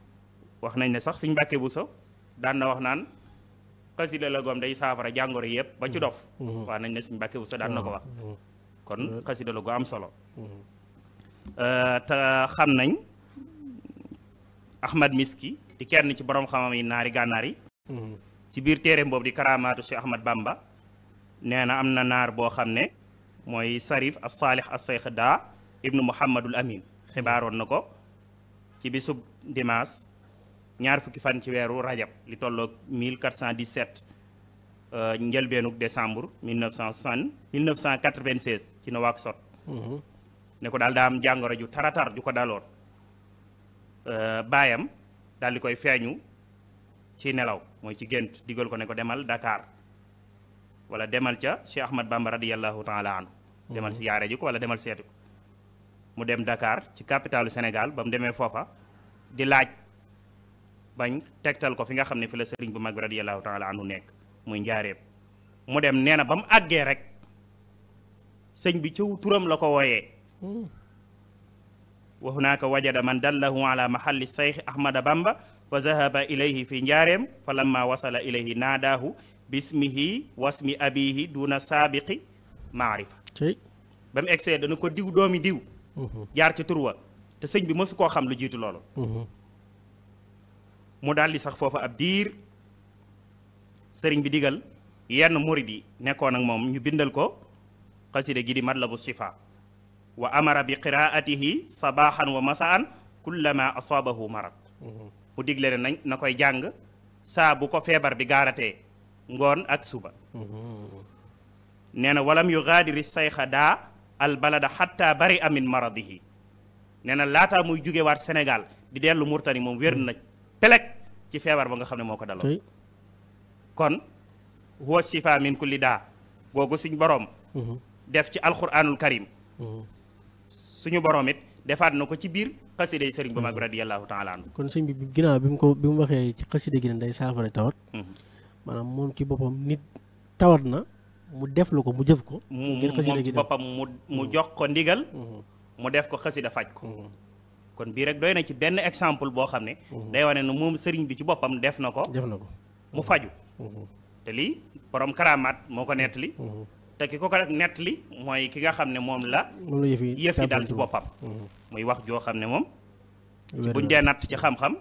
wax nañ ne sax suñ Mbàkke Buso daan na wax naan xasida la goom day saafara jàngoro yëpp ba ci dof wax nañ ne suñ Mbàkke Buso daan na ko wax kon xasida la gu am solo te xam nañ Ahmad Miski di kenn ci borom xamam yi naari gànnaar yi ci biir téere boobu di karaamaatu si Ahmad Bamba nee na am na naar boo xam ne mooy Sarif as-Salih as-Seykh daa ibnu Muhammadul Amin xibaaroon na ko ci bisub dimanche ñaar fukki fan ci weeru rajab li tolloog 1417 njëlbeenug décembre 1996 ci Nouakchott ne ko daal daa am jàngoro ju taratar ju ko daloon baayam daal di koy feeñu ci nelaw mooy ci gént digal ko ne ko demal Dakar wala demal ca Cheikh Ahmad Bamba radiyallahu taala anhu demal si yaare ji ko wala demal seeti ko mu dem Dakar ci capitalu Sénégal ba mu demee foofa di laaj bañ tegtal ko fi nga xam ne fi la sëriñ bu mag bi radiyallahu taala anhu nekk muy njaareem mu dem nee na ba mu àggee rek sëñ bi ciw turam la ko wooyee wa hunaaka wajada man dallahu ala mahalli Cheikh Ahmada Bamba fa zahaba ilayhi fi njaareem fa lamma wasala ilayhi naadaahu bismihi wasmi abihi duna saabiqi maarifa ba mu egsee dana ko diw doomi diw jaar ci turwa te sëñ bi mësu koo xam lu jiitu loolu mu daal di sax foofa ab diir sëriñ bi digal yenn murid yi nekkoon ak moom ñu bindal ko xasida gi di Matlabu Chifa wa amara bi qiraatihi sabahan wa masaan kullama asaabahu marad mu digle ne nañ na koy jàng saa bu ko feebar bi gaaratee ngoon ak suba nee na walam yu gaadiri sayxa daa al balada xatta bari amin maradihi nee na laataa muy jóge waat Sénégal di dellu Murtani moom wér na peleg ci feebar ba nga xam ne moo ko daloon kon huwa shifa min kulli daa googu suñ boroom def ci alquranul karim suñu boroom it defaat na ko ci biir xasida yi sëriñ bu mag radiyallahu taala anhu kon sëñ bi ginnaaw bi mu waxee ci xasida gi ne day saafara tawat maanaam moom ci boppam nit tawat na mu def lu ko mu jëf ko ngir xasida gi moom ci boppam mu jox ko ndigal mu def ko xasida faj ko kon bii rek doy na ci benn exemple boo xam ne day wane ne moom sëriñ bi ci boppam def na ko mu faju te lii borom karamaat moo ko nettali te ki ko nettali mooy ki nga xam ne moom la yëf yi dal ci boppam muy wax joo xam ne moom buñ dee natt ci xam-xam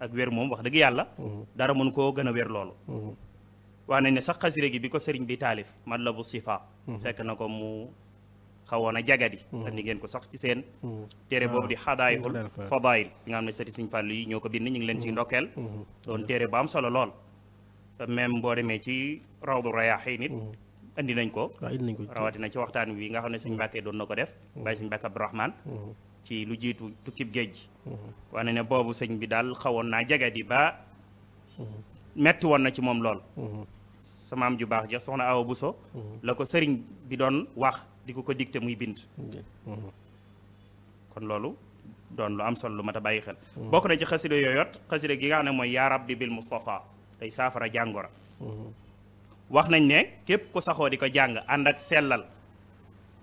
ak wér moom wax dëgg yàlla dara mënu koo gën a wér loolu wax nañ ne sax xasida gi bi ko sëriñ bi taalif Matlabu Chifa fekk na ko mu xawoon a jagadi andi ngeen ko sax ci seen téere boobu di xadaayul fadaayil bi nga xam ne sëti Sëriñ Fallu yi ñoo ko bind ñu ngi leen ci ndokkeel doon téere bu am solo lool même boo demee ci Rawdu Rayaahiin nit andi nañ ko rawatina ci waxtaan wi nga xam ne Sëriñ Mbàkke doon na ko def bàyyi Sëriñ Mbàkke Abdourahmane ci lu jiitu tukkib géej gi wax na ne boobu sëñ bi daal xawoon naa jagadi ba metti woon na ci moom lool sama am ju baax ja soxna Awa Buso la ko sëriñ bi doon wax di ko dicté muy bind kon loolu doon lu am solo lu mat a bàyyi xel bokk na ci xasida yooyot xasida gi nga xam ne mooy yaa rabbi bil Mustafa tey saafara jàngora wax nañ ne képp ku saxoo di ko jàng ànd ak sellal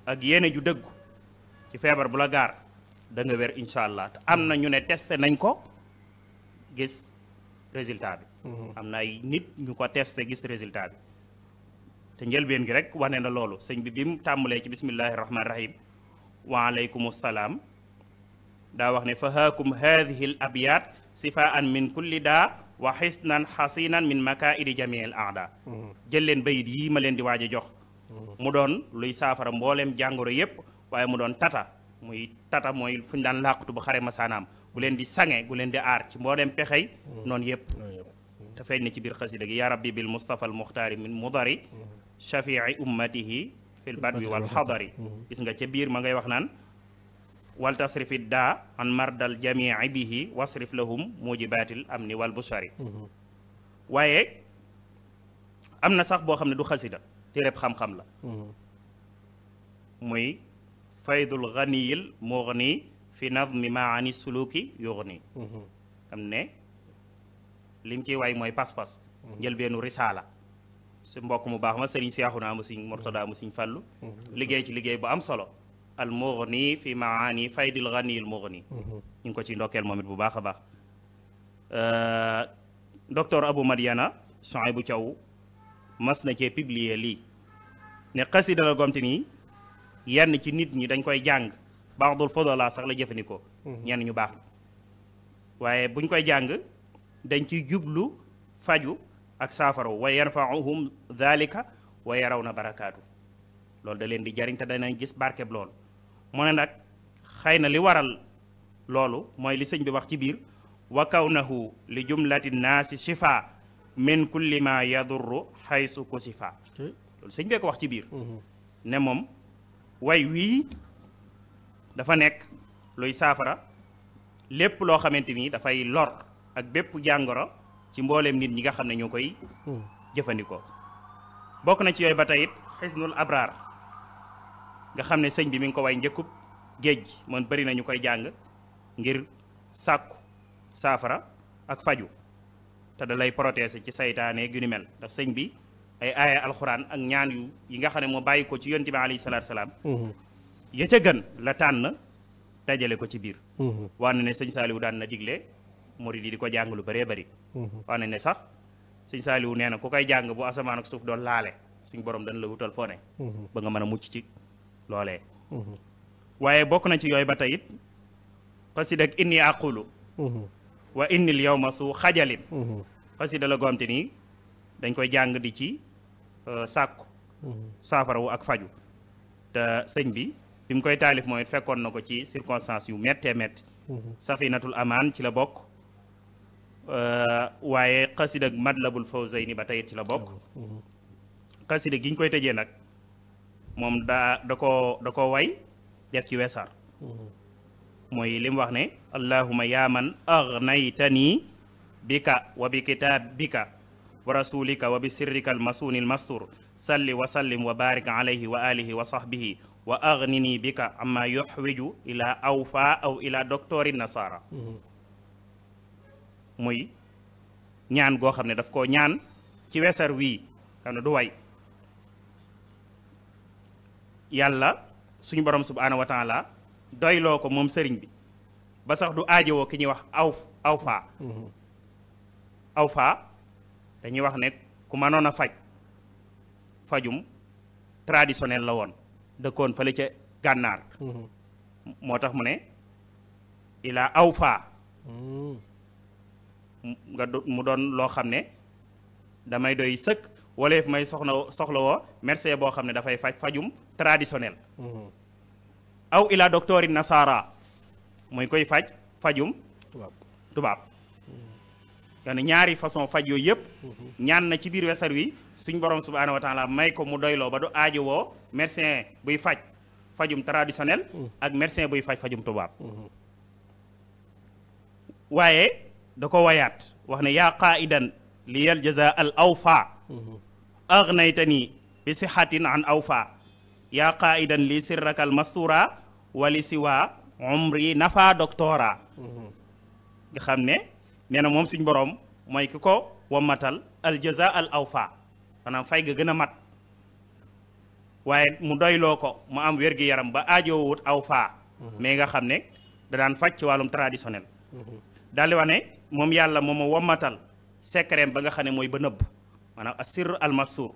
ak yéene ju dëggu ci feebar bu la gaar da nga wér incha allah te am na ñu ne testé nañ ko gis résultat bi am na ay nit ñu ko testé gis résultat bi te njëlbeen gi rek wane na loolu sëñ bi bi mu tàmbalee ci bismillahi rahmaani rahim wa aleykum salaam daa wax ne fa haakum haadihi l abyaat sifaan min kulli daa wa xisnan xasinan min makaidi jamiil aada jël leen bayit yii ma leen di waaj a jox mu doon luy saafara mbooleem jàngoro yépp waaye mu doon tata mooy fu ñu daan làqutu bu xare masaanaam bu leen di sange bu leen di aar ci mbooleem pexey noonu yépp te feeñ na ci biir xasida gi yaa rabbi bil mustafa al muxtaari min mudari shafii ummatihi fil badwi wal xadari gis nga ca biir ma ngay wax naan wal tasrifi daa an mardal jamii bihi wasrif lahum mujibatil amni wal busari waaye am na sax boo xam ne du xasida téereb xam-xam la muy faydul ganiyil mughni fi nadmi maani suluki yughni xam ne lim ciy way mooy pas-pas njëlbeenu risaala su mbokk mu baax ma sëriñ Seexuna mu sëriñ Murtada mu sëriñ Fallu liggéey ci liggéey bu am solo al mughni fi maani faydil ghani al mughni ñu ngi ko ci ndokkeel moom it bu baax a baax docteur Abou Madiana Souhaïbou Thiaw mas na cee publier lii ne xasida la gomte nii yenn ci nit ñi dañ koy jàng ba'dul fudala sax la jëfandikoo ñenn ñu baax waaye buñ koy jàng dañ ciy jublu faju ak saafara wa yanfa'uhum dhalika wa yarawna barakaatu loolu da leen di jariñ te danañ gis barkeb loolu mu ne nag xëy na li waral loolu mooy li sëñ bi wax ci biir wa kawnahu li jumlati naasi shifa min kulli ma yadurru xaysu kusifa loolu sëñ bee ko wax ci biir ne moom way wii dafa nekk luy saafara lépp loo xamante ni dafay lor ak bépp jàngoro ci mbooleem nit ñi nga xam ne ñoo koy jëfandikoo bokk na ci yooyu ba tey it xisnul abraar nga xam ne sëñ bi mi ngi ko way njëkkub géej gi moom bëri na ñu koy jàng ngir sàkku saafara ak faju te da lay protéger ci saytaane gu ni mel ndax sëñ bi ay aaya alxuraan ak ñaan yu yi nga xam ne moo bàyyi ko ci yonent bi alayhi salaatu salaam ya ca gën la tànn dajale ko ci biir wax na ne sëñ Saaliwu daan na digle murid yi di ko jàng lu bëree bëri wax na ne sax sëñ Saaliwu nee na ku koy jàng bu asamaan ak suuf doon laale suñ borom dañ la wutal foo ne ba nga mën a mucc ci loolee waaye bokk na ci yooyu ba tey it xasida ak inni aqulu wa innil yawma su xajalin xasida la gomte nii dañ koy jàng di ci sàkku saafara wu ak faju te sëñ bi bi mu koy taalif mooy fekkoon na ko ci circonstance yu méttee métti safinatul amaan ci la bokk waaye xasida ak madlabul fawzayni ba tey ci la bokk xasida gi ñu koy tëjee nag moom da ko way def ci wesaar mooy li mu wax ne allahuma yaa man aghnaytani bika wa bi kitaabika wa rasulika wa bi sirrika almasuni almastur salli wa sallim wa barik alayhi wa alihi wa sahbihi wa aghnini bika amma yuhwiju ila awfa aw ila doctori nasara muy ñaan goo xam ne daf koo ñaan ci wesar wii xam ne du way yàlla suñu borom subhaanahu wa taala doyloo ko moom sëriñ bi ba sax du aajowoo ki ñuy wax awfa dañuy wax ne ku mënoon a fajum traditionnel la woon dëkkoon fële ca gànnaar moo tax mu ne ilaa awfa mu doon loo xam ne damay doy sëkk wala may soxla woo médecin boo xam ne dafay fajum traditionnel aw ila doctori nasara mooy koy fajum tubaab yani ñaari façon faj yooyu yëpp ñaan na ci biir wesar wi suñ borom subhaanahu wa taala may ko mu doyloo ba du aajo woo médecin buy fajum traditionnel ak médecin buy fajum tubaab waaye da ko wayaat wax ne yaa qaidan li yal jaza al awfa aghnaytani bi sihatin an awfa yaa qaidan li sirraka al mastura wali siwa umri nafa doctora nga xam ne nee na moom suñ boroom mooy ki ko wammatal al jaza al awfa maanaam fay ga gën a mat waaye mu doyloo ko mu am wér-gi-yaram ba aajowut awfa mais nga xam ne da daan faj ci wàllum traditionnel daal di wax ne moom yàlla moom a wammatal secret ba nga xam ne mooy ba nëbb maanaam asir al masur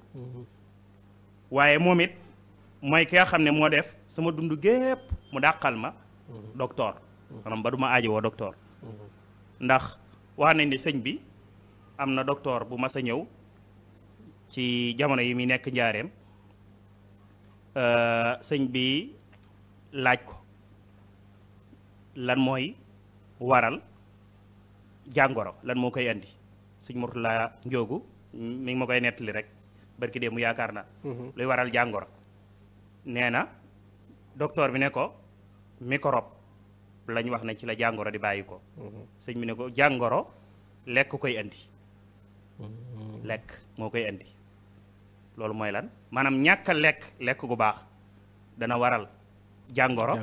waaye moom it mooy ki nga xam ne moo def sama dund gépp mu dàqal ma docteur maanaam ba du ma aajowoo docteur ndax wax nañ ne sëñ bi am na docteur bu mas a ñëw ci jamono yi muy nekk njaareem sëñ bi laaj ko lan mooy waral jàngoro lan moo koy andi sëñ Murtala Njoogu mi ngi ma koy nettali rek barki dee mu yaakaar na luy waral jàngoro nee na docteur bi ne ko microbe lañ wax ne ci la jàngoro di bàyyi ko sëñ bi ne ko jàngoro lekk koy andi lekk moo koy andi loolu mooy lan maanaam ñàkk a lekk gu baax dana waral jàngoro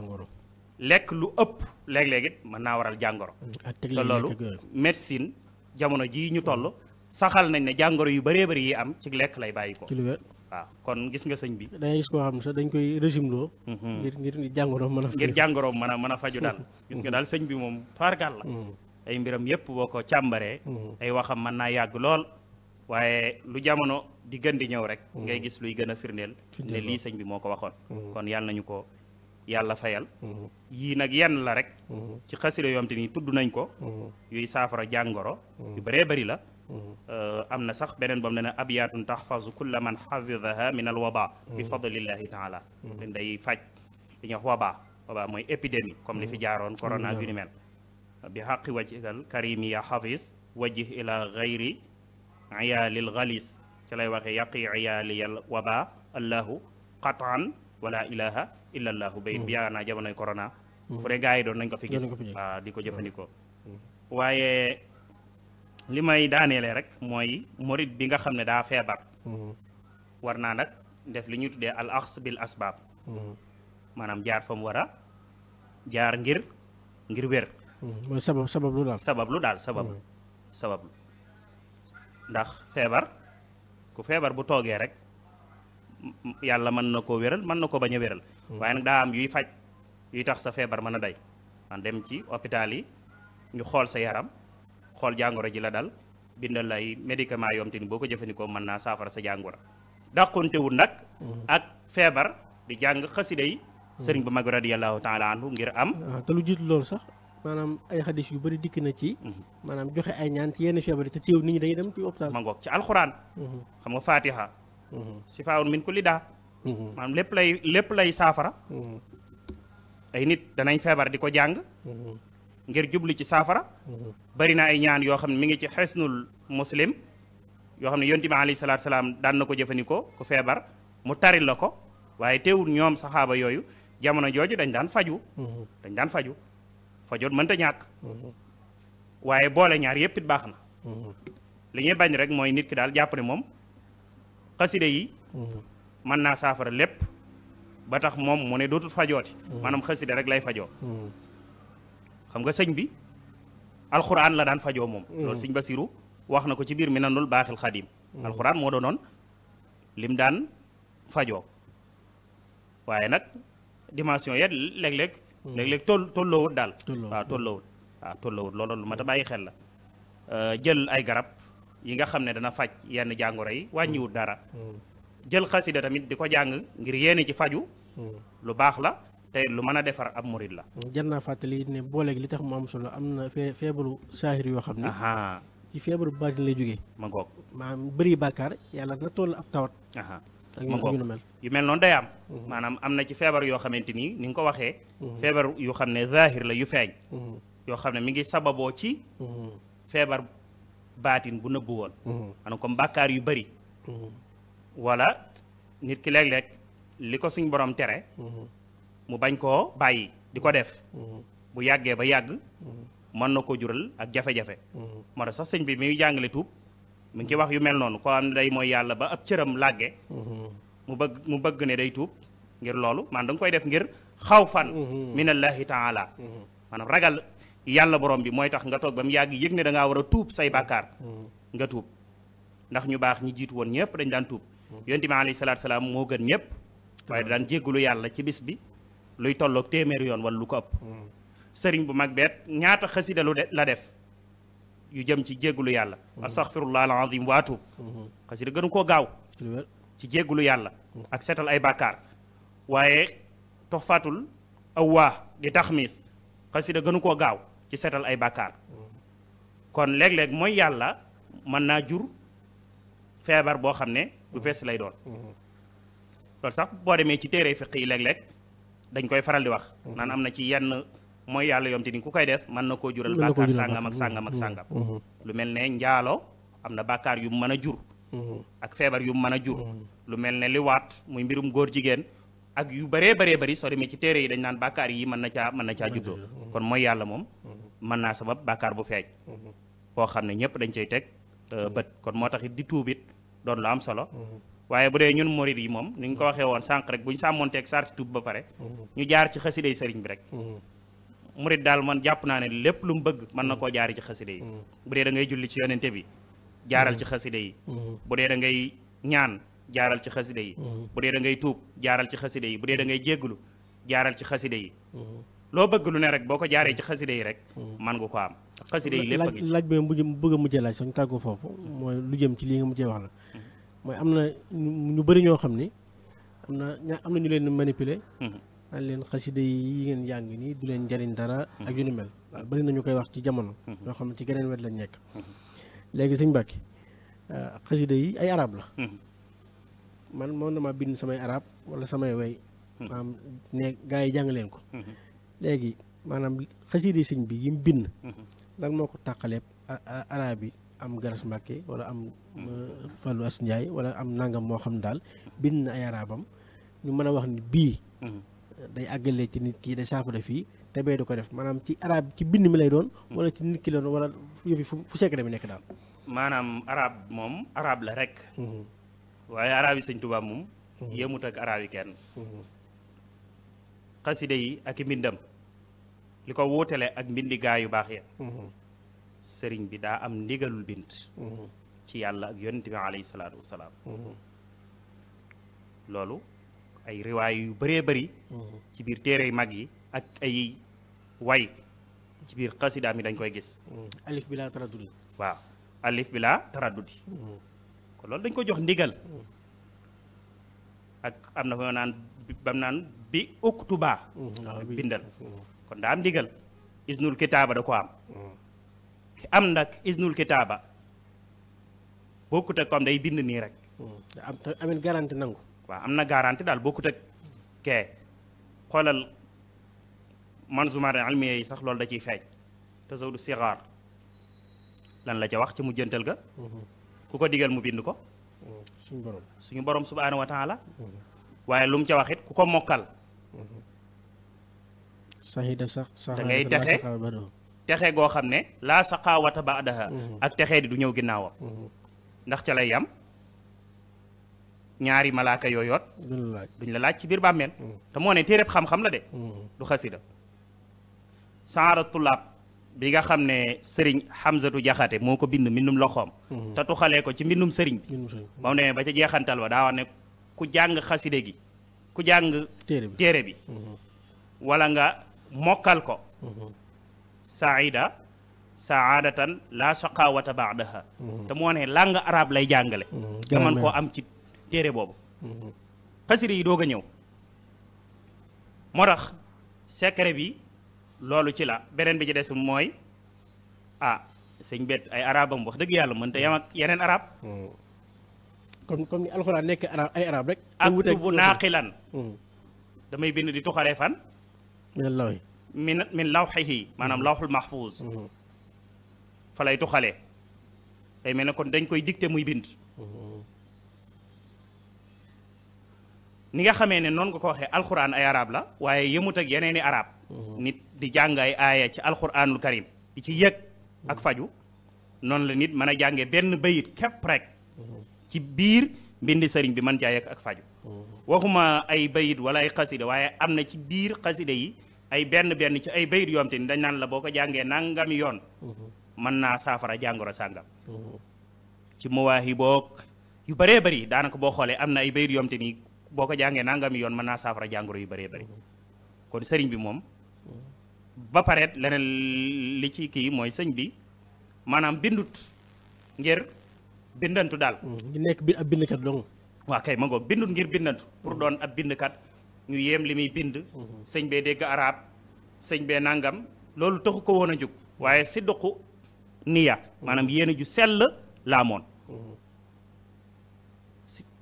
lekk lu ëpp léeg-léeg it mën naa waral jàngoro te loolu médecine jamono jii ñu toll saxal nañ ne jàngoro yu bëree bëri yi am ci lekk lay bàyyi ko waaw kon gis nga sëñ bi dangay gis koo xam ne sax dañ koy régime loo ngir jàngoro mën a ngir jàngoro mën a faju daal gis nga daal sëñ bi moom tubaarkàl la ay mbiram yépp boo ko càmbaree ay waxam mën naa yàgg lool waaye lu jamono di gën di ñëw rek ngay gis luy gën a firndeel ne lii sëñ bi moo ko waxoon kon yàlla nañu ko yàlla fayal yii nag yenn la rek ci xasida yoom te ni tudd nañ ko yuy saafara jàngoro yu bëree bëri la am na sax beneen boobu ne ne abyaatun taxfazu kulla man xafidaha min al waba bi fadlillahi taala len day faj li ñuy wax waba mooy épidémie comme li fi jaaroon corona ak yu ni mel bi xaqi wajhikal karimi ya xafis wajih ila gayri iyaalil galis ci lay waxee yaqi iyaaliyal waba allahu qataan wala ilaha illa allahu bay bi yaakaar naa jamonoy corona fu dee gars yi doon nañ ko fi gis waaw di ko jëfandikoo waaye li may daaneele rek mooy murid bi nga xam ne daa feebar war naa nag def li ñuy tuddee al axs bil asbaab maanaam jaar fa mu war a jaar ngir wér mooy sabab lu daal sabablu ndax feebar ku feebar bu toogee rek yàlla mën na koo wéral mën na ko bañ a wéral waaye nag daa am yuy faj yuy tax sa feebar mën a day man dem ci hôpital yi ñu xool sa yaram xool jàngoro ji la dal bindal ay médicament yoom te ni boo ko jëfandikoo mën naa saafara sa jàngoro dàqontewul nag ak feebar di jàng xasida yi sëriñ bu mag radiyallahu taala anhu ngir am te lu jiitu loolu sax maanaam ay xadis yu bëri dikk na ci maanaam joxe ay ñaan ci yenn feebar yi te teew nit ñi dañuy dem ci hôpital ma ngoog ci alxuraan xam nga fatiha sifaa'un min kulli daa maanaam lépp lay saafara ay nit danañ feebar di ko jàng ngir jublu ci saafara bari na ay ñaan yoo xam ne mi ngi ci xesnul muslim yoo xam ne yonent bi alayhi salaatu salaam daan na ko jëfandikoo ku feebar mu taril la ko waaye teewul ñoom saxaaba yooyu jamono jooju dañ daan faju fajoot mënta ñàkk waaye boole ñaar yépp it baax na li ñuy bañ rek mooy nit ki daal jàpp ne moom xaside yi mën naa saafara lépp ba tax moom mu ne dootul fajooti maanaam xaside rek lay fajoo xam nga sëñ bi alxuraan la daan fajoo moom loolu sëñ Basiru wax na ko ci biir Minanul Baaxil Xadim alxuraan moo doonoon lim daan fajoo waaye nag dimension ya léeg-léeg tolloowut daal waaw tolloowut loolu lu mat a bàyyi xel la jël ay garab yi nga xam ne dana faj yenn jàngoro yi wàññiwut dara jël xasida tamit di ko jàng ngir yéene ci faju lu baax la te lu mën a defar ab murid la jar naa fàttali ne booleeg li tax mu am solo am na feebaru saahir yoo xam ne ci feebaru baatin lay jógee ma ngoog maanaam bëri bàkkaar yàlla na toll ab tawat ma ngoog yu mel noonu day am maanaam am na ci feebar yoo xamante nii ni nga ko waxee feebar yu xam ne zaahir la yu feeñ yoo xam ne mi ngi sababoo ci feebar baatin bu nëbbu woon maanaam comme bàkkaar yu bëri wala nit ki léeg-léeg li ko suñ borom tere mu bañ koo bàyyi di ko def bu yàggee ba yàgg mën na ko jural ak jafe-jafe moo tax sax sëñ bi mi jàngale tuub mi ngi ci wax yu mel noonu koo xam ne day mooy yàlla ba ab cëram làgge mu bëgg ne day tuub ngir loolu maanaam da nga koy def ngir xawfan minallahi taala maanaam ragal yàlla borom bi mooy tax nga toog ba mu yàgg yëg ne da ngaa war a tuub say bàkkaar nga tuub ndax ñu baax ñi jiitu woon ñëpp dañ daan tuub yonent bi alayhi salaatu salaam moo gën ñëpp waaye daan jéggalu yàlla ci bis bi luy tolloog téeméeri yoon wala lu ko ëpp sëriñ bu mag beet ñaata xasida la def yu jëm ci jéggulu yàlla astaghfirullah alazim wa atuub xasida gënu koo gaaw ci jéggulu yàlla ak seetal ay bàkkaar waaye toxfatul awwaa di taxmiis xasida gënu koo gaaw ci seetal ay bàkkaar kon léeg-léeg mooy yàlla mën naa jur feebar boo xam ne du fees lay doon loolu sax boo demee ci téere fiq yi léeg-léeg dañ koy faral di wax naan am na ci yenn mooy yàlla yom te ni ku koy def mën na koo jural bàkkaar sàngam ak sàngam ak sàngam lu mel ne njaalo am na bàkkaar yu mën a jur ak feebar yu mën a jur lu mel ne liwaat muy mbirum góor jigéen ak yu bëree bëri soo demee ci téere yi dañ naan bàkkaar yi mën na caa juddoo kon mooy yàlla moom mën naa sabab bàkkaar bu feeñ boo xam ne ñëpp dañ cay teg bët kon moo tax it di tuubit doon lu am solo waaye bu dee ñun murid yi moom ni ñu ko waxee woon sànq rek bu ñu sàmmonteeg sarti tub ba pare ñu jaar ci xasida yi sëriñ bi rek murid daal man jàpp naa ne lépp lu mu bëgg mën na koo jaari ci xasida yi bu dee da ngay julli ci yonente bi jaaral ci xasida yi bu dee da ngay ñaan jaaral ci xasida yi bu dee da ngay tuub jaaral ci xasida yi bu dee da ngay jégglu jaaral ci xasida yi loo bëgg lu ne rek boo ko jaaree ci xasida yi rek man nga ko am xasida yi lépp a ngi ci laaj bi bëgg a mujjee laaj sax ñu tàggoo foofu mooy lu jëm ci lii nga mujjee wax la mooy am na ñu bëri ñoo xam ni am na ñu leen manipuler naan leen xasida yi ngeen jàng nii du leen njariñ dara ak yu ni mel waaw bëri na ñu koy wax ci jamono ñoo xam ne ci geneen wet lañ nekk léegi sëñ Mbàkke xasida yi ay arab la man moom dama bind samay arab wala samay way maanaam ne gaa yi jàng leen ko léegi maanaam xasida yi sëñ bi yi mu bind lan moo ko tàqalee arab yi am Garas Mbàkke wala am Fallou As Ndiaye wala am nangam moo xam daal bind na ay arabam ñu mën a wax ni bii day àggale ci nit ki day saafara fii te bee du ko def maanaam ci arab ci bind mi lay doon wala ci nit ki la doon wala yëfi fu secret bi nekk daal maanaam arab moom arab la rek waaye arab yi sëñ Tuubaa moom yemut ak arab yi kenn xasida yi ak i mbindam li ko wuutale ak mbindi gaa yu baax ya sëriñ bi daa am ndigalul bind ci yàlla ak yonent bi alayhi salaatu wasalaam loolu ay riwaay yu bëree bëri ci biir téere yu mag yi ak ay way ci biir xasida mi dañ koy gis alif bi laa taraddudi waaw alif bi laa taraddudi kon loolu dañ ko jox ndigal ak am na fa bam naan bi uktuba bindal kon daa am ndigal isnul kitaaba da ko am ki am nag isnul kitaaba bokkut ak comme day bind nii rek am amen garanti nangu waaw am na garanti daal bokkut ak kee xoolal manzumaat almiya yi sax loolu da ciy feeñ tasawudu sigaar lan la ca wax ci mujjantal ga ku ko digal mu bind ko suñu borom subhaanahu wa taala waaye lu mu ca wax it ku ko mokkal sahida sax da ngay texe goo xam ne laa saqaawata baadaha ak texee di du ñëw ginnaawam ndax ca lay yam ñaari malaaka yooyoot duñ la laaj ci biir bàmmeel te moo ne téereb xam-xam la de du xasida saara tulaab bi nga xam ne sëriñ Hamzatu Jaxate moo ko bind mbindum loxoom te tuxalee ko ci mbindum sëriñ bi ba mu demee ba ca jeexantal ba daa wax ne ku jàng xaside gi ku jàng téere bi wala nga mokkal ko saadatan la saqawata baadaha te moo ne langue arabe lay jàngale nga mën koo am ci téere boobu xaside yi doog a ñëw moo tax secret bi loolu ci la beneen bi ci des mooy sëñ bet ay arabam wax dëgg yàlla mënta yam ak yeneen arab comme ni alxuraan nekk arab ay arab rek ak bu naaqilan damay bind di tuxalee fan min lawxihi maanaam lawxul mahfuz fa lay tuxalee day mel ne kon dañ koy dicté muy bind ni nga xamee ne noonu nga ko waxee alxuraan ay arab la waaye yëmut ak yeneeni arab nit di jàng ay aaya ci alxuraanul karim di ci yëg ak faju noonu la nit mën a jàngee benn bayit képp rek ci biir mbindi sëriñ bi mën caa yëg ak faju waxuma ay bayit wala ay xasida waaye am na ci biir xasida yi ay benn ci ay bayit yoom te ni dañ naan la boo ko jàngee nangami yoon mën naa saafara jàngoro sàngam ci mawaahi boog yu bëree bëri daanaka boo xoolee am na ay bayit yoom te ni boo ko jàngee nangami yoon mën naa saafara jàngoro yu bëree bëri kon sëriñ bi moom ba pare leneen li ci kii mooy sëñ bi maanaam bindut ngir bindantu daal ñu nekk bi ab bindkat dong waa kay ma ngoog bindut ngir bindantu pour doon ab bindkat ñu yéem li muy bind sëñ bee dégg arab sëñ bee nangam loolu taxu ko woon a jóg waaye si duqu niya maanaam yéene ju sell laa moon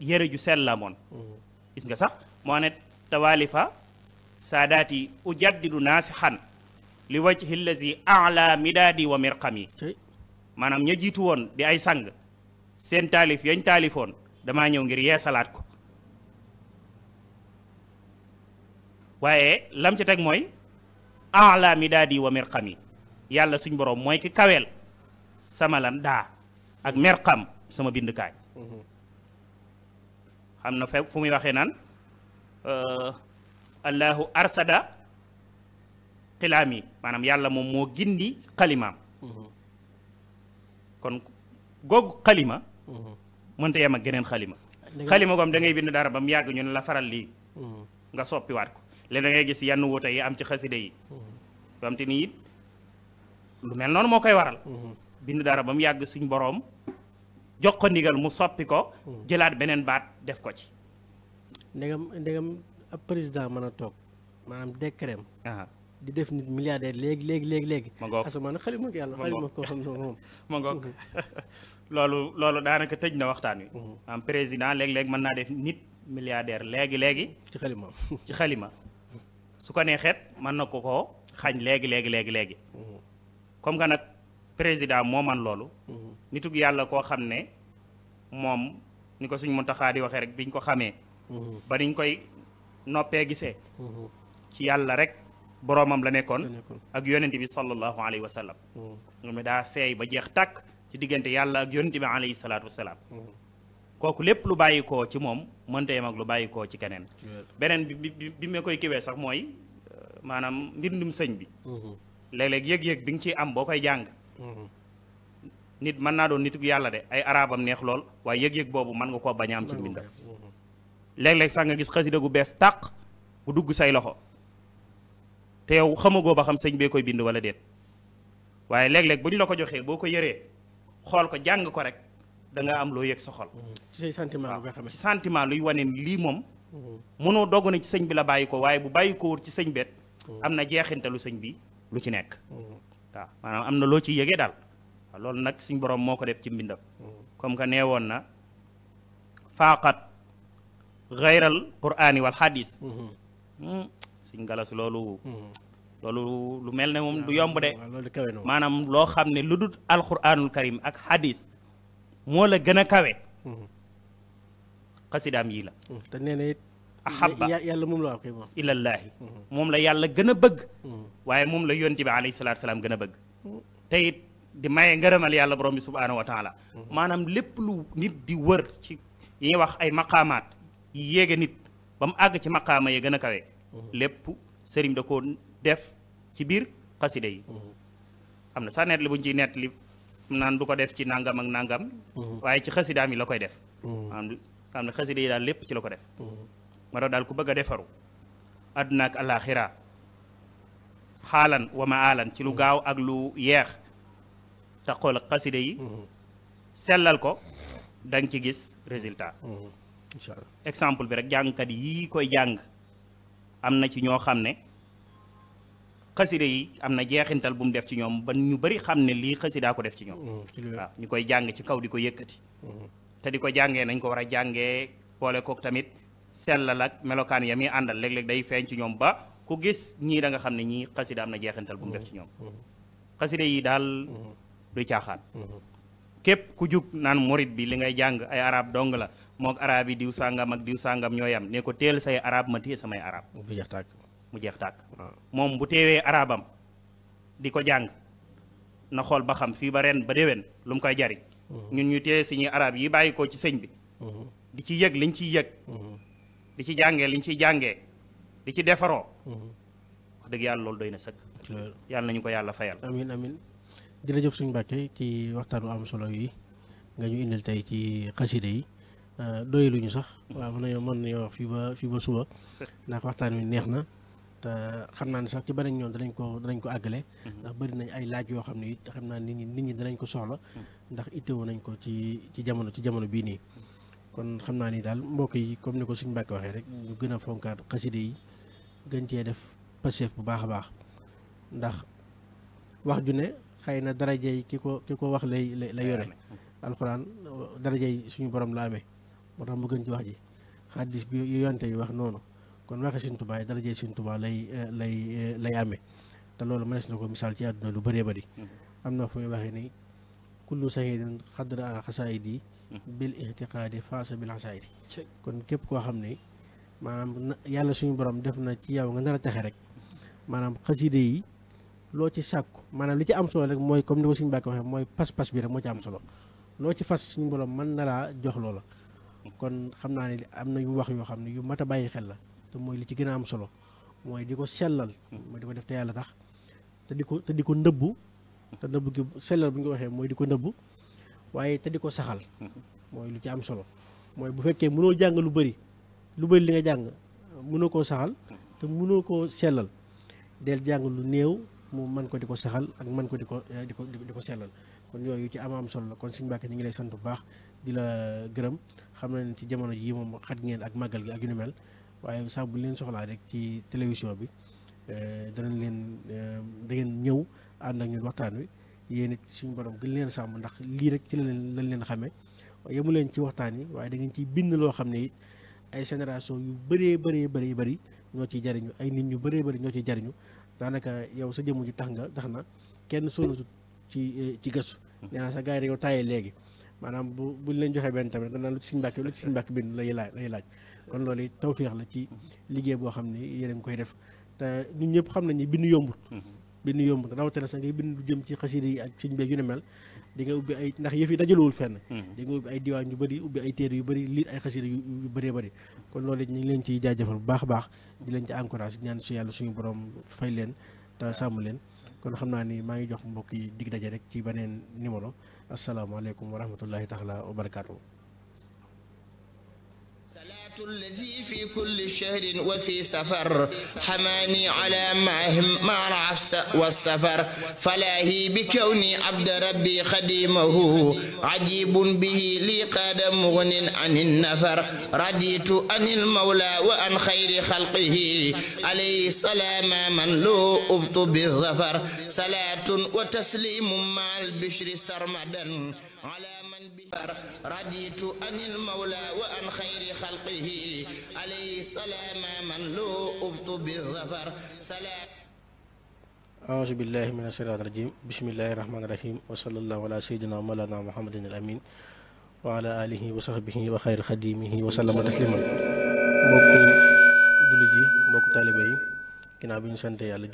yéene ju sell laa moon gis nga sax moo ne tawaalifa saadaati ujaddidu naasixan li wajhi allazi ala midaadi wa mirqami maanaam ña jiitu woon di ay sang seen taalif yañ taalifoon damaa ñëw ngir yeesalaat ko waaye lam ci teg mooy ala midaadi wa mirqami yàlla suñ borom mooy ki kaweel sama lan daa ak mirqam sama bindukaay xam na fekk fu muy waxee naan allahu arsada xilaam yi maanaam yàlla moom moo gindi xalimaam kon googu xalima mënta yem ak geneen xalima xalima goom da ngay bind dara ba mu yàgg ñu ne la faral lii nga soppiwaat ko léegi da ngay gis yenn wuute yi am ci xaside yi doom te ni it lu mel noonu moo koy waral bind dara ba mu yàgg suñ boroom jox ko ndigal mu soppi ko jëlaat beneen baat def ko ci ndegam ab président mën a toog maanaam décret di def nit milliardaire léegi ma ngoog asamaan xalima ak yàlla xalima koo xam ne moom ma ngoog loolu daanaka tëj na waxtaan wi am président léeg-léeg mën naa def nit milliardaire léegi ci xalima su ko neexeet mën na ko xañ léegi comme que nag président moo man loolu nitug yàlla koo xam ne moom ni ko suñ Muntaxaa di waxee rek biñ ko xamee ba niñ koy noppee gisee ci yàlla rek boroomam la nekkoon ak yonent bi sallallahu alayhi wa sallam moom daa seey ba jeex tàkk ci diggante yàlla ak yonent bi alayhi salaatu wasalaam kooku lépp lu bàyyikoo ci moom mënta yem ak lu bàyyikoo ci keneen beneen bi ma koy kiwee sax mooy maanaam mbindum sëñ bi léeg-léeg yëg-yëg bi nga ciy am boo koy jàng nit mën naa doon nitug yàlla de ay arabam neex lool waaye yëg-yëg boobu mën nga koo bañ a am ci mbindam léeg-léeg sax nga gis xasida gu bees tàq bu dugg say loxo te yow xamagoo ba xam sëñ bee koy bind wala déet waaye léeg-léeg bu ñu la ko joxee boo ko yëree xool ko jàng ko rek da nga am loo yëg sa xol ci say sentiment nga xam ci sentiment luy wane lii moom mënoo dogg na ci sëñ bi la bàyyi ko waaye bu bàyyi ko wut ci sëñ beet am na jeexintalu sëñ bi lu ci nekk waaw maanaam am na loo ci yëgee daal waaw loolu nag suñ borom moo ko def ci mbindam comme que nee woon na faaqat xayral quraani wal xadis suñ galas loolu lu mel ne moom du yomb de maanaam loo xam ne lu dul alquranul karim ak xadis moo la gën a kawe xasidaam yii la te nee na it ahabba yàlla moom la wax moom ilallaahi moom la yàlla gën a bëgg waaye moom la yonent bi alayhi salaatu salaam gën a bëgg te it di maye ngërëmal yàlla borom bi subhaanahu wa taala maanaam lépp lu nit di wër ci yi ñuy wax ay maqaamaat yi yéege nit ba mu àgg ci maqaama yi gën a kawe lépp sëriñ da koo def ci biir xasida yi am na sax net li buñ ciy net li naan du ko def ci nangam ak nangam waaye ci xasidaam yi la koy def xam ne xasida yi daal lépp ci la ko def ma doon daal ku bëgg a defaru àdduna ak àllaaxira xaalan wa ma aalan ci lu gaaw ak lu yeex taxool ak xasida yi sellal ko da nga ci gis résultat incha allah exemple bi rek jàngkat yii koy jàng am na ci ñoo xam ne xasida yi am na jeexintal bu mu def ci ñoom ba ñu bari xam ne lii xasidaa ko def ci ñoom waaw ñu koy jàng ci kaw di ko yëkkati te di ko jàngee nañ ko war a jàngee boole kook tamit sellal ak melokaan ya muy àndal léeg-léeg day feeñ ci ñoom ba ku gis ñii da nga xam ne ñii xasida am na jeexintal bu mu def ci ñoom xasida yi daal duy caaxaan képp ku jug naan murit bi li ngay jàng ay arab dong la mook arab yi diw sàngam ak diw sàngam ñoo yam ne ko teel say arab ma téye samay arab mu jeex tàkk moom bu teewee arabam di ko jàng na xool ba xam fii ba ren ba déwén lu mu koy jariñ ñun ñu téye suñuy arab yi bàyyi ko ci sëñ bi di ci yëg liñ ciy yëg di ci jàngee liñ ciy jàngee di ci defaroo wax dëgg yàlla loolu doy na sëkk yàlla nañu ko yàlla fayal amin amin jërëjëf suñu Mbàkke ci waxtaanu am solo yi nga ñu indil tey ci xasida yi doyaluñu sax waaw mën nañoo wax fii ba suba ndax waxtaan wi neex na te xam naa ne sax ci beneen ñoom danañ ko àggale ndax bëri nañ ay laaj yoo xam ne it xam naa nit ñi danañ ko soxla ndax itteewu nañ ko ci jamono bii nii kon xam naa ni daal mbokk yi comme ni ko suñu Mbàkke waxee rek ñu gën a fonkaat xasida yi gën cee def passeef bu baax a baax ndax wax ju ne xëy na darajey ki ko wax la yore alxuraan darajey suñu borom la amee moo tax mu gën ci wax ji xaddis bi yonte bi wax noonu kon waxe Sëñ Tuubaa yi darajey Sëñ Tuubaa lay amee te loolu mënees na ko misaal ci àdduna lu bëree bëri am na fu muy waxee ni kullu sahidin xadra xasaayidi bil ixtiqaadi faasa bil xasaayidi kon képp koo xam ne maanaam yàlla suñu borom def na ci yow nga nar a texe rek maanaam xaside yi loo ci sàkku maanaam li ci am solo rek mooy comme ni ko suñu Mbàkke waxee mooy pas-pas bi rek moo ci am solo loo ci fas suñu borom mën na laa jox loola kon xam naa ne am na yu wax yoo xam ne yu mat a bàyyi xel la te mooy li ci gën a am solo mooy di ko sellal mooy di ko def te yàlla tax te di ko nëbbu te nëbbu gi sellal bu ñu ko waxee mooy di ko nëbbu waaye te di ko saxal mooy lu ci am solo mooy bu fekkee mënoo jàng lu bëri li nga jàng mënoo koo saxal te mënoo koo sellal del jàng lu néew mu mën ko di ko saxal ak mën ko di ko sellal kon yooyu ci am solo la kon Sëñ Mbàkke ñu ngi lay sant bu baax di la gërëm xam na ne ci jamono ji moom xat ngeen ak màggal gi ak yu ni mel waaye saa bu leen soxlaa rek ci télévision bi danañ leen da ngeen ñëw ànd ak ñun waxtaan wi yéen it suñu borom gën leen sàmm ndax lii rek ci lañ leen xamee yemu leen ci waxtaan yi waaye da ngeen ciy bind loo xam ne it ay génération yu bëri ñoo ciy jariñu ay nit ñu bëree bëri ñoo ciy jariñu daanaka yow sa jëmm ji tax na kenn sonatu ci gëstu nee naa sa gars yi dañoo tàyyee léegi maanaam buñ leen joxee benn tamit danaa lu ci Sëñ Mbàkke bind lay laaj kon loolu it tawfeex la ci liggéey boo xam ne yéen a ngi koy def te ñun ñëpp xam nañ ni bind yombut rawatina sax ngay bind lu jëm ci xasida yi ak sëñ beeg yu ne mel di nga ubbi ay ndax yëf yi dajalowul fenn di nga ubbi ay diwaan yu bëri ubbi ay téere yu bëri liit ay xasida yu bëree bëri kon loolu it ñu ngi leen ciy jaajëfal bu baax a baax di leen ci encouragé ñaan su yàlla suñu borom fay leen te sàmm leen kon xam naa ni maa ngi jox mbokk yi dig daje rek ci beneen numéro asalaamaaleykum wa rahmatullahi taala wa barakaatu. الذي في كل شهر وفي سفر حماني على معهم مع العفس والسفر فلاهي بكوني عبد ربي خديمه عجيب به لي قاد مغن عن النفر رديت عن المولى وعن خير خلقه عليه السلام من لو أبط بالظفر صلاة وتسليم مع البشر سرمدا على من بفر رديت عن المولى وعن خير خلقه عليه السلام من لو أبط بالظفر سلام أعوذ بالله من الشيطان الرجيم بسم الله الرحمن الرحيم وصلى الله على سيدنا مولانا محمد الأمين وعلى آله وصحبه وخير خديمه وسلم تسليما mbokk jullit yi mbokk taalibe yi ginnaaw bi ñu sant Yàlla